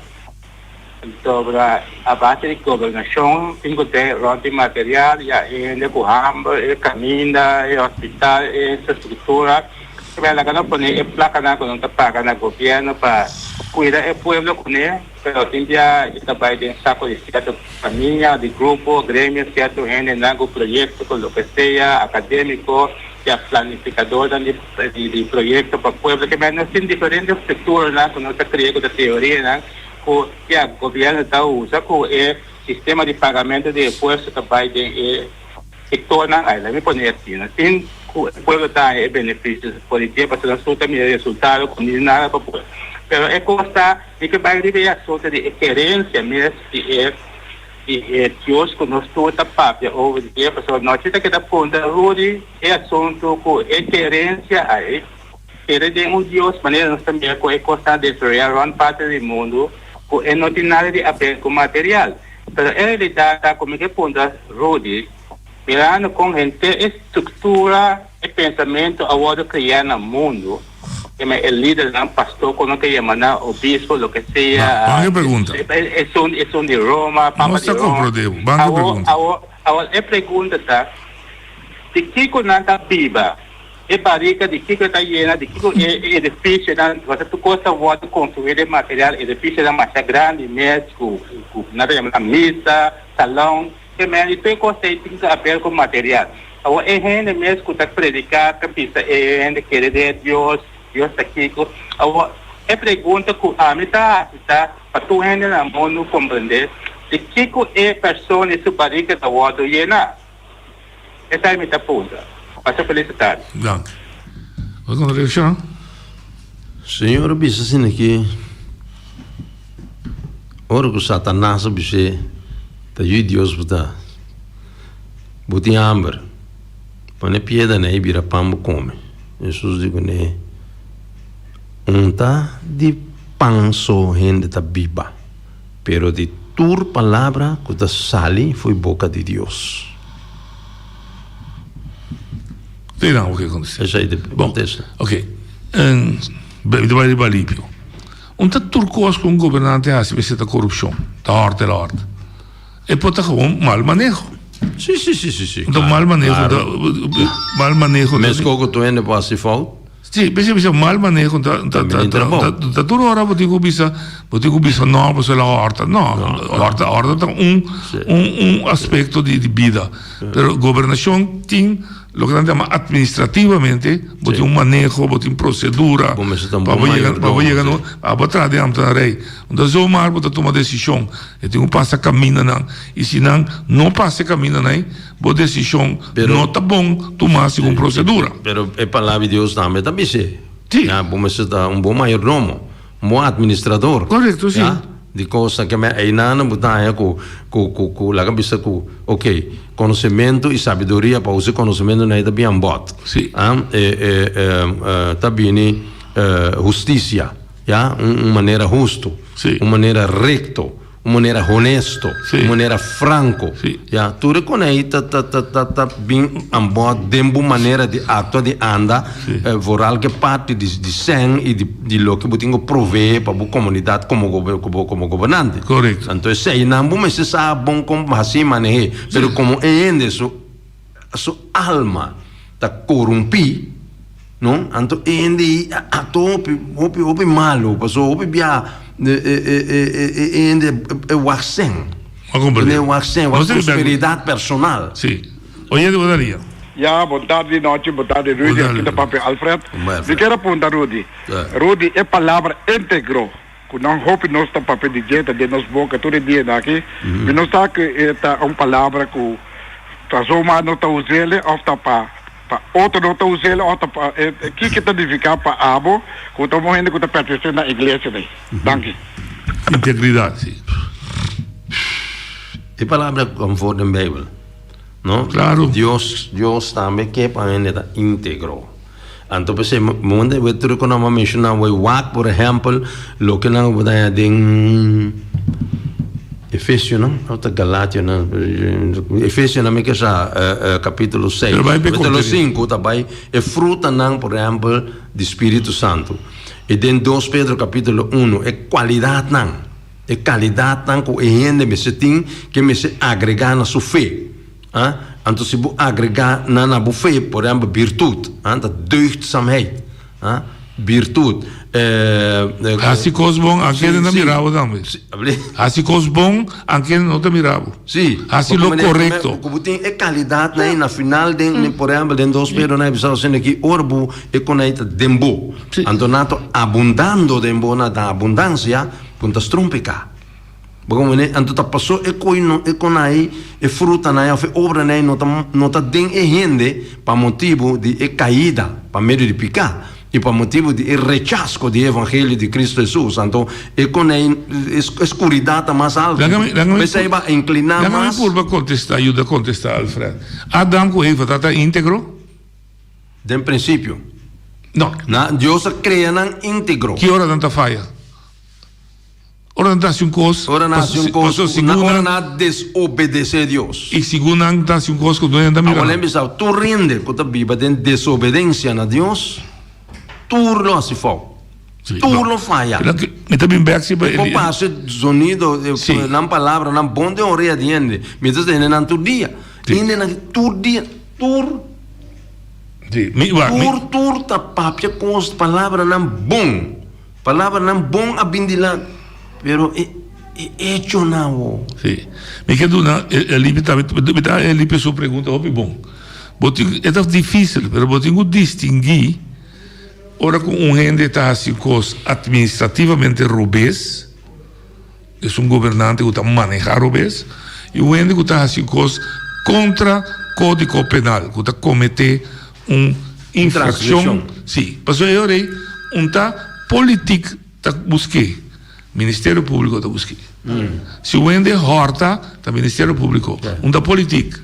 sobra a base di gobernashon tin ku te rònt di material ya e hende ku hamber, e kaminda, e hospital, e infrastruktura. Pero laga nos pone e plakanan ku nos ta paga na gobièrnu pa kuida e pueblo kuné. Pero tin bia e ta bai den saco di cierto famia, di grupo, gremio, cierto hendenan cu proyecto cu loke sea, academico, ya planificadornan di di proyecto pa pueblo. Ke nos tin diferente structuranan cu nos ta crea cu ta teorianan cu ya gobierno ta usa cu e sistema di pagamento di impuesto ta bai den e sectornan. Ay, laat mi pone asina, sin cu e pueblo ta haña e beneficio for di dje, pasobra nos tur ta mira e resultado cu ni nada pa pueblo. Pero e cos ta. Mi ke bai riba e asuntu di e kerensia mes di e di e Dios ku nos tur ta papia over di dje, pasobra nochi ta keda puntra Rudy e asuntu ku e kerensia ai kere den un Dios manera nos ta mira ku e kosnan a desaroyá rònt parti di mundu ku e no tin nada di aber ku material. Pero e realidat ta ku mi ke puntra Rudy mirando kon henter e struktura e pensamentu a wòrdu kreá na mundu, Kema e lidernan, pastor ku nan ta yama nan, obispo, loke sea. Ban e pregunta. Esun, esun di Roma, papa Nos di ta Roma. komprondé bo. Ban e Awor, pregunta. awor, awor e pregunta ta, di kiko nan ta biba? E barika di kiko ta yena? Di kiko e e edifisionan, pasobra tur kos ta wòrdu konstruí den material, edifisionan masha grandi mes ku ku nan ta yama nan misa, salon. Te men di tur kos ei tin haber ku material. Awor e hende mes ku ta prediká ta bisa e hende kere den e Dios, Dios ta kiko. Awor e pregunta ku ami ta hasi ta pa tur hende na mundu komprendé di kiko e persona i su barika ta wòrdu yená. Esei mi ta puntra. Pasa felis tardi. Danki. Bo ta reakshoná? Señor a bisa asina ki ora ku Satanas a bis'é, Ta yu Dios bo ta. Bo tin hamber. Pone piedra na e bira pan bo kome. Hesus di kuné, Un ta di pan so hende ta biba, pero di tur palabra ku ta sali fo'i boka di Dios. Tin algo ke kontestá. Esei ta kontesta. Bon, oke. Mi ta bai riba alipio. Un ta tur kos ku un gobernante hasi mester ta korupshon, ta hòrta el hòrta. E por ta gewoon mal maneho. Si, si, si, si, si. Un ta mal maneho, ta mal maneho. Meskos ku tur hende por hasi fout. Si, p'esei bisa mal maneho ta ta ta ta tur ora bo tin ku bisa bo tin ku bisa no pasobra el a hòrta. No, hòrta hòrta ta un un un aspekto di di bida. Pero gobernashon tin loke nan ta yama atministrativamente bo tin un maneho, bo tin prosedura Bo mester ta un pa bon bo yega pa bo mayordomo, yega si. no abo traha den ambtenarij. No ta zomaar bo ta tuma desishon, e tin ku pasa kamindanan i si nan no pasa e kamindanan ei Bo desishon no ta bon tumá segun prosedura. Pero e Palabra di Dios tambe ta bis'é. Sí. Ya, bo mester ta un bon mayordomo, un bon administrador. Korekto, sí. Ya, di kosnan ke men einan bo ta haña ku, ku, ku, ku laga bisa ku, oke, konosementu i sabiduria pa usa e konosementunan ei ta bin anbòt. Sí. Ah, e, e, e, ta bini hustisia, ya, un, un manera hustu. Sí. Un manera rekto. Un manera honesto, un manera franco. Ya, tur e konei ta ta ta ta ta bin aan bod den bo manera di actua, di anda, vooral ke parti di di sèn i di di loke bo tin ku provee pa bo komunidat komo komo komo gobernante. Korekto. Anto eseinan bo mester sa bon kon hasi maneh'é. Pero komo e hende su su alma ta korumpí, no, anto e hende ei a aktua hopi hopi hopi malu, pasobra hopi biaha e e e e e hende e wak sèn. A komprendé. E wak sèn, wak prosperidat personal. Sí. Oye di bo daria. Ya, bon tardi nochi, bon tardi Rudy, aki ta papia Alfred. Mi kier a punta Rudy, Rudy e palabra integro ku nan hopi nos ta papia di dje ta den nos boka tur e dianan aki, mi no sa ku e ta un palabra ku ta zomaar no ta us'el of ta pa pa otro no ta us'el of ta pa kiko ta nifiká pa abo ku ta un hende ku ta pertenesé na iglesia ei. Danki. Integridat, si. E palabra kon for den Bijbel, no? Claro. Dios, Dios tambe ke pa hende ta integro. Anto p'esei munde we tur ku nan a menshoná we wak por ehèmpel loke nan bo ta haña den Efesionan òf ta Galationan Efesionan mi ke sa kapítulo seis kapítulo sinku ta bai e frutanan por ehèmpel di Spiritu Santu i den dos Pedro kapítulo uno e kualidatnan e kalidatnan ku e hende mester tin ke mester agregá na su fe. Ah, anto si bo agregá nan na bo fe, por ehèmpel birtut, ah, ta deugdzaamheid, ah, birtut, eh, Hasi kos bon, anke hende ta mira bo tambe. Hasi kos bon, anke hende no ta mira bo. Sí. Hasi lo korekto. Ku bo tin e kalidatnan ei na final den, por ehèmpel den dos Pedro nan a bisa asina ki ora bo e konai ta den bo, anto nan ta abundando den bo, nan ta abundansia, bo no ta strompiká. Bo comprende? Anto ta paso e koi no, e konai, e frutanan of e obranan no ta, no ta den e hende pa motibu di e kaida pa medio di piká i pa motibu di e rechasko di e evangelio di Kristu Hesus. Anto e konai, e skuridat ta mas altu. P'esei ba inkliná Laga mi mas. purba kontestá, yuda kontestá Alfred. Adam ku Eva tabata íntegro? Den prinsipio. No. Na, Dios a krea nan íntegro. Ki ora nan ta faya? Ora nan ta hasi un kos, Ora nan hasi un kos, paso na segun ora nan, nan a desobedesé Dios. i segun nan ta hasi un kos ku no hende ta mira Awor nan. lem bisa, tur hende ku ta biba den desobedensia na Dios, tur lo hasi fout. Sí, Tur no. lo faya. Pero ke- mi ta bin bek si pa E por Eli- pasa e zonido, e Sí. nan palabranan bon den orea di hende. Mi ta tende nan tur dia. Sí. Hendenan tur dia, tur, Sí, mi, wak, mi, tur, tur ta papia kos, palabranan bon. Palabranan bon a bin dilanti, pero e e echonan wo. Sí. Mi ke duna Elipe tambe, mi ta Elipe su pregunta hopi bon. Bo tin, e ta difícil, pero bo tin ku distinguí ora ku un hende ta hasi un kos administrativamente robes, es un gobernante ku ta manehá robes, i un hende ku ta hasi un kos kontra kódigo penal, ku ta kometé un infraccion. Sí, pasobra e ora ei un ta politik ta busk'é, Ministerio Públiko ta busk'é. Si un hende hòrta, ta Ministerio Públiko, un ta politik.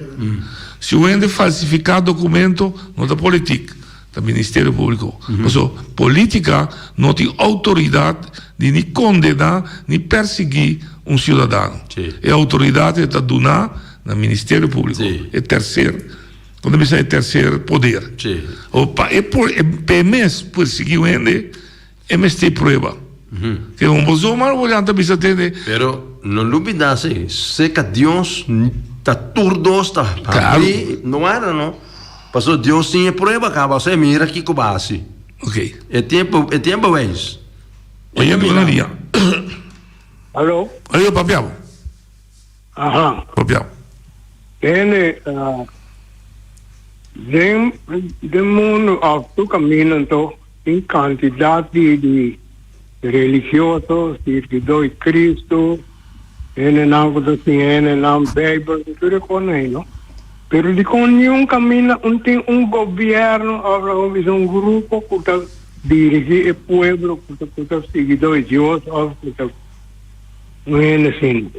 Si un hende falsifiká dokumento, no ta politik, ta Ministerio Públiko. Pasobra polítika no tin outoridat di ni kondená ni persiguí un siudadano. E outoridat e ta duná na Ministerio Públiko, e terser. Cuando bisa e tercer poder. Sí. O pa e por e pe mes persiguí un hende, e mester prueba. Ke un bo zomaar bo lanta bisa tende. Pero no lubida si, seca Dios ta tur dos ta Claro. habrí, no wara no. Pasobra Dios tin e prueba caba, osea mira kico bo a haci. Ok. E tempo, e tempo wijs. Oye, buenos dia. Aló. Oye, papia bo. Aha. Papia. Tene den den mundu òf tur kaminda anto tin kantidat di di religioso, sirtidó di Kristu, hendenan ku ta siña hendenan Beibel i tur e kosnan ei no. Pero dikon niun kaminda un tin un gobièrnu òf laga bisa un grupo ku ta dirigí e pueblo ku ta ku ta siguidó di Dios òf ku ta Un hende asina.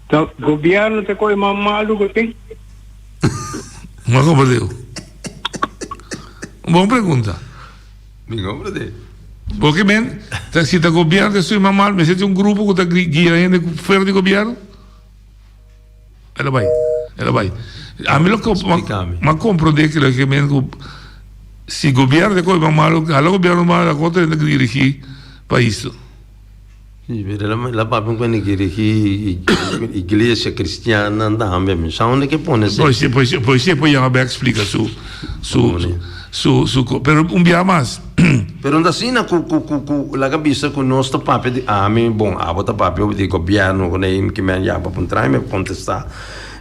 Ta gobierno ta koe mas malu ku tin. Ma komprendeu? Un bon pregunta. Mi komprende. Porque men, ta, si ta gobierno ta estoy mal, mester tin un grupo ku ta guia hende fuera di gobierno. El a bai, el a bai. Ami lo ma comprende que lo que men ku si gobierno ta koe malo, hala gobierno malo, la kontra hende dirigi pais. Sí, pero la, la papia un cuenta dirigi iglesia cristiana tambe, mi sa unda que pone Pues sí, pues sí, pues sí, pues llama back explica su su su su pero un bia mas. Pero unda asina ku ku ku ku laga bisa ku nos ta papia di ami bon abo ta papia di gobierno ku nei ki men yaba puntra mi kontesta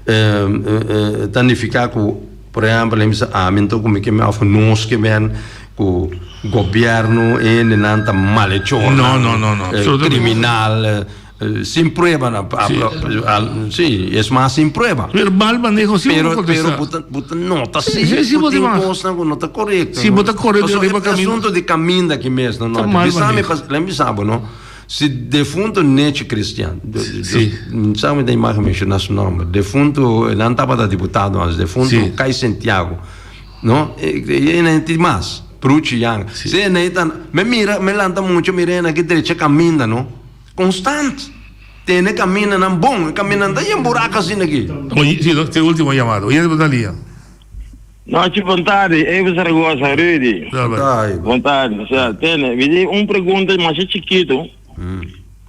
ta nifiká ku por ehempel mi bisa ami anto ku mi ke men òf nos ke men ku gobierno hendenan ta malechornan No, no, no, no. Kriminal Sin prueba na sí. Sí, es mas sin prueba. Pero mal manejo sí pero, pero bo ta, bo ta nota sí, sí, sí, ku tin kosnan ku no ta korekto. Sí, bo ta kore di riba kaminda. Asunto di kaminda ki mes no no. Bisa mi pas, lem bisa bo no. Si defunto Nechi Christian, sí. Sa mi ta imagen menciona su nomber. Defunto, nan tabata diputado antes, defunto Sí. Kai Santiago. No, e e tin mas. Pruchi Yang. Sí. Se ne tan, me mira, me lanta mucho, mira na ki drecha kaminda no. Constant. Tene camindanan bon. E camindanan ta yen buraco asina aki. Oye, si, te ultimo llamado. Oye, bo ta lia. Nochi bon tardi, Eva Zaragoza, Rudy. Bon tardi. Osea, tene, mi tin un pregunta masha chikitu.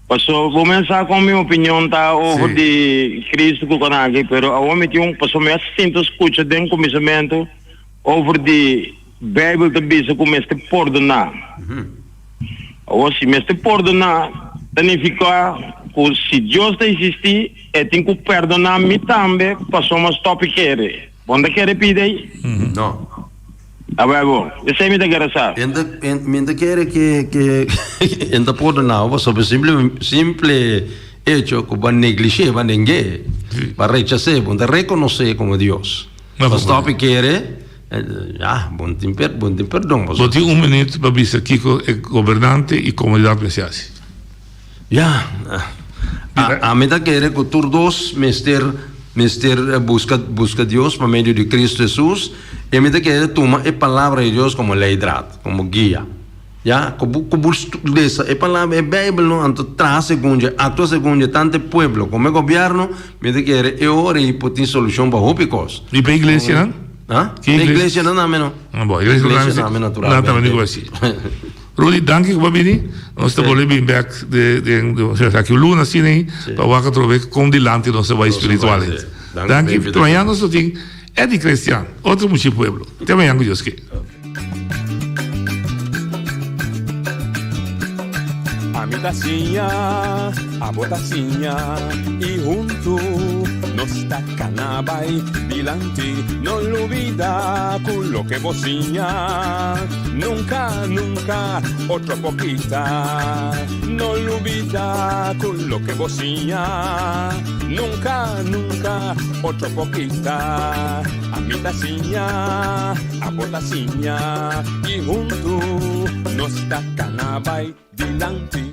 Paso bo men sa kon mi opinion ta over di Cristo ku konaki, pero awor mi tin un, paso mi a sinta skucha den kuminsamentu over di Bijbel ta bisa ku mester pordoná. Awor, si mester pordoná, ta nifiká ku si Dios ta eksistí, e tin ku perdoná mi tambe pasobra mi a stòp i kere. Bo no ta kere pidi ei? No. Awor bo, esei mi ta kere sa. Mi ta kere ke e ta pordoná bo pasobra e simple echo ku bo a neglish'é, bo a neng'é, bo a rechas'é, bo no ta rekonos'é komo Dios. Bo a stòp i kere. Ya, bon tin per, bon tin perdon. Bo tin un minuut pa bisa kiko e gobernante i komunidat mester hasi. Ya, ami ta kere ku tur dos mester mester buska buska Dios pa medio di Kristu Hesus i mi ta kere tuma e palabra di Dios komo leidraad, komo guia. Ya, ku bo ku bo lesa e palabra, e Beibel no, anto traha segun dje, aktua segun dje, tantu e pueblo komo e gobièrnu, mi ta kere e ora ei por tin solushon pa hopi kos. I pa iglesianan? Ha? Ki Pa iglesianan tambe no. Ah, bo, iglesia Iglesia tambe naturalmente. Nan tambe tin ku hasi. Rudy, danki ku bo a bini. Nos ta bolbe bin bèk de den aki un luna asina ei pa wak atrobe kon dilanti nos ta bai spiritualmente. Danki. Te mañana nos lo tin Eddie Christian, otro muchi pueblo. Te mañana ku Dios ke. Ami ta siña, abo ta siña y huntu nos ta cana bay dilanti. No lubida cu loke bo siña nunca, nunca otro por kita. No lubida cu loke bo siña nunca, nunca otro por kita. Ami ta siña. Abo ta siña i huntu nos ta kana bai dilanti.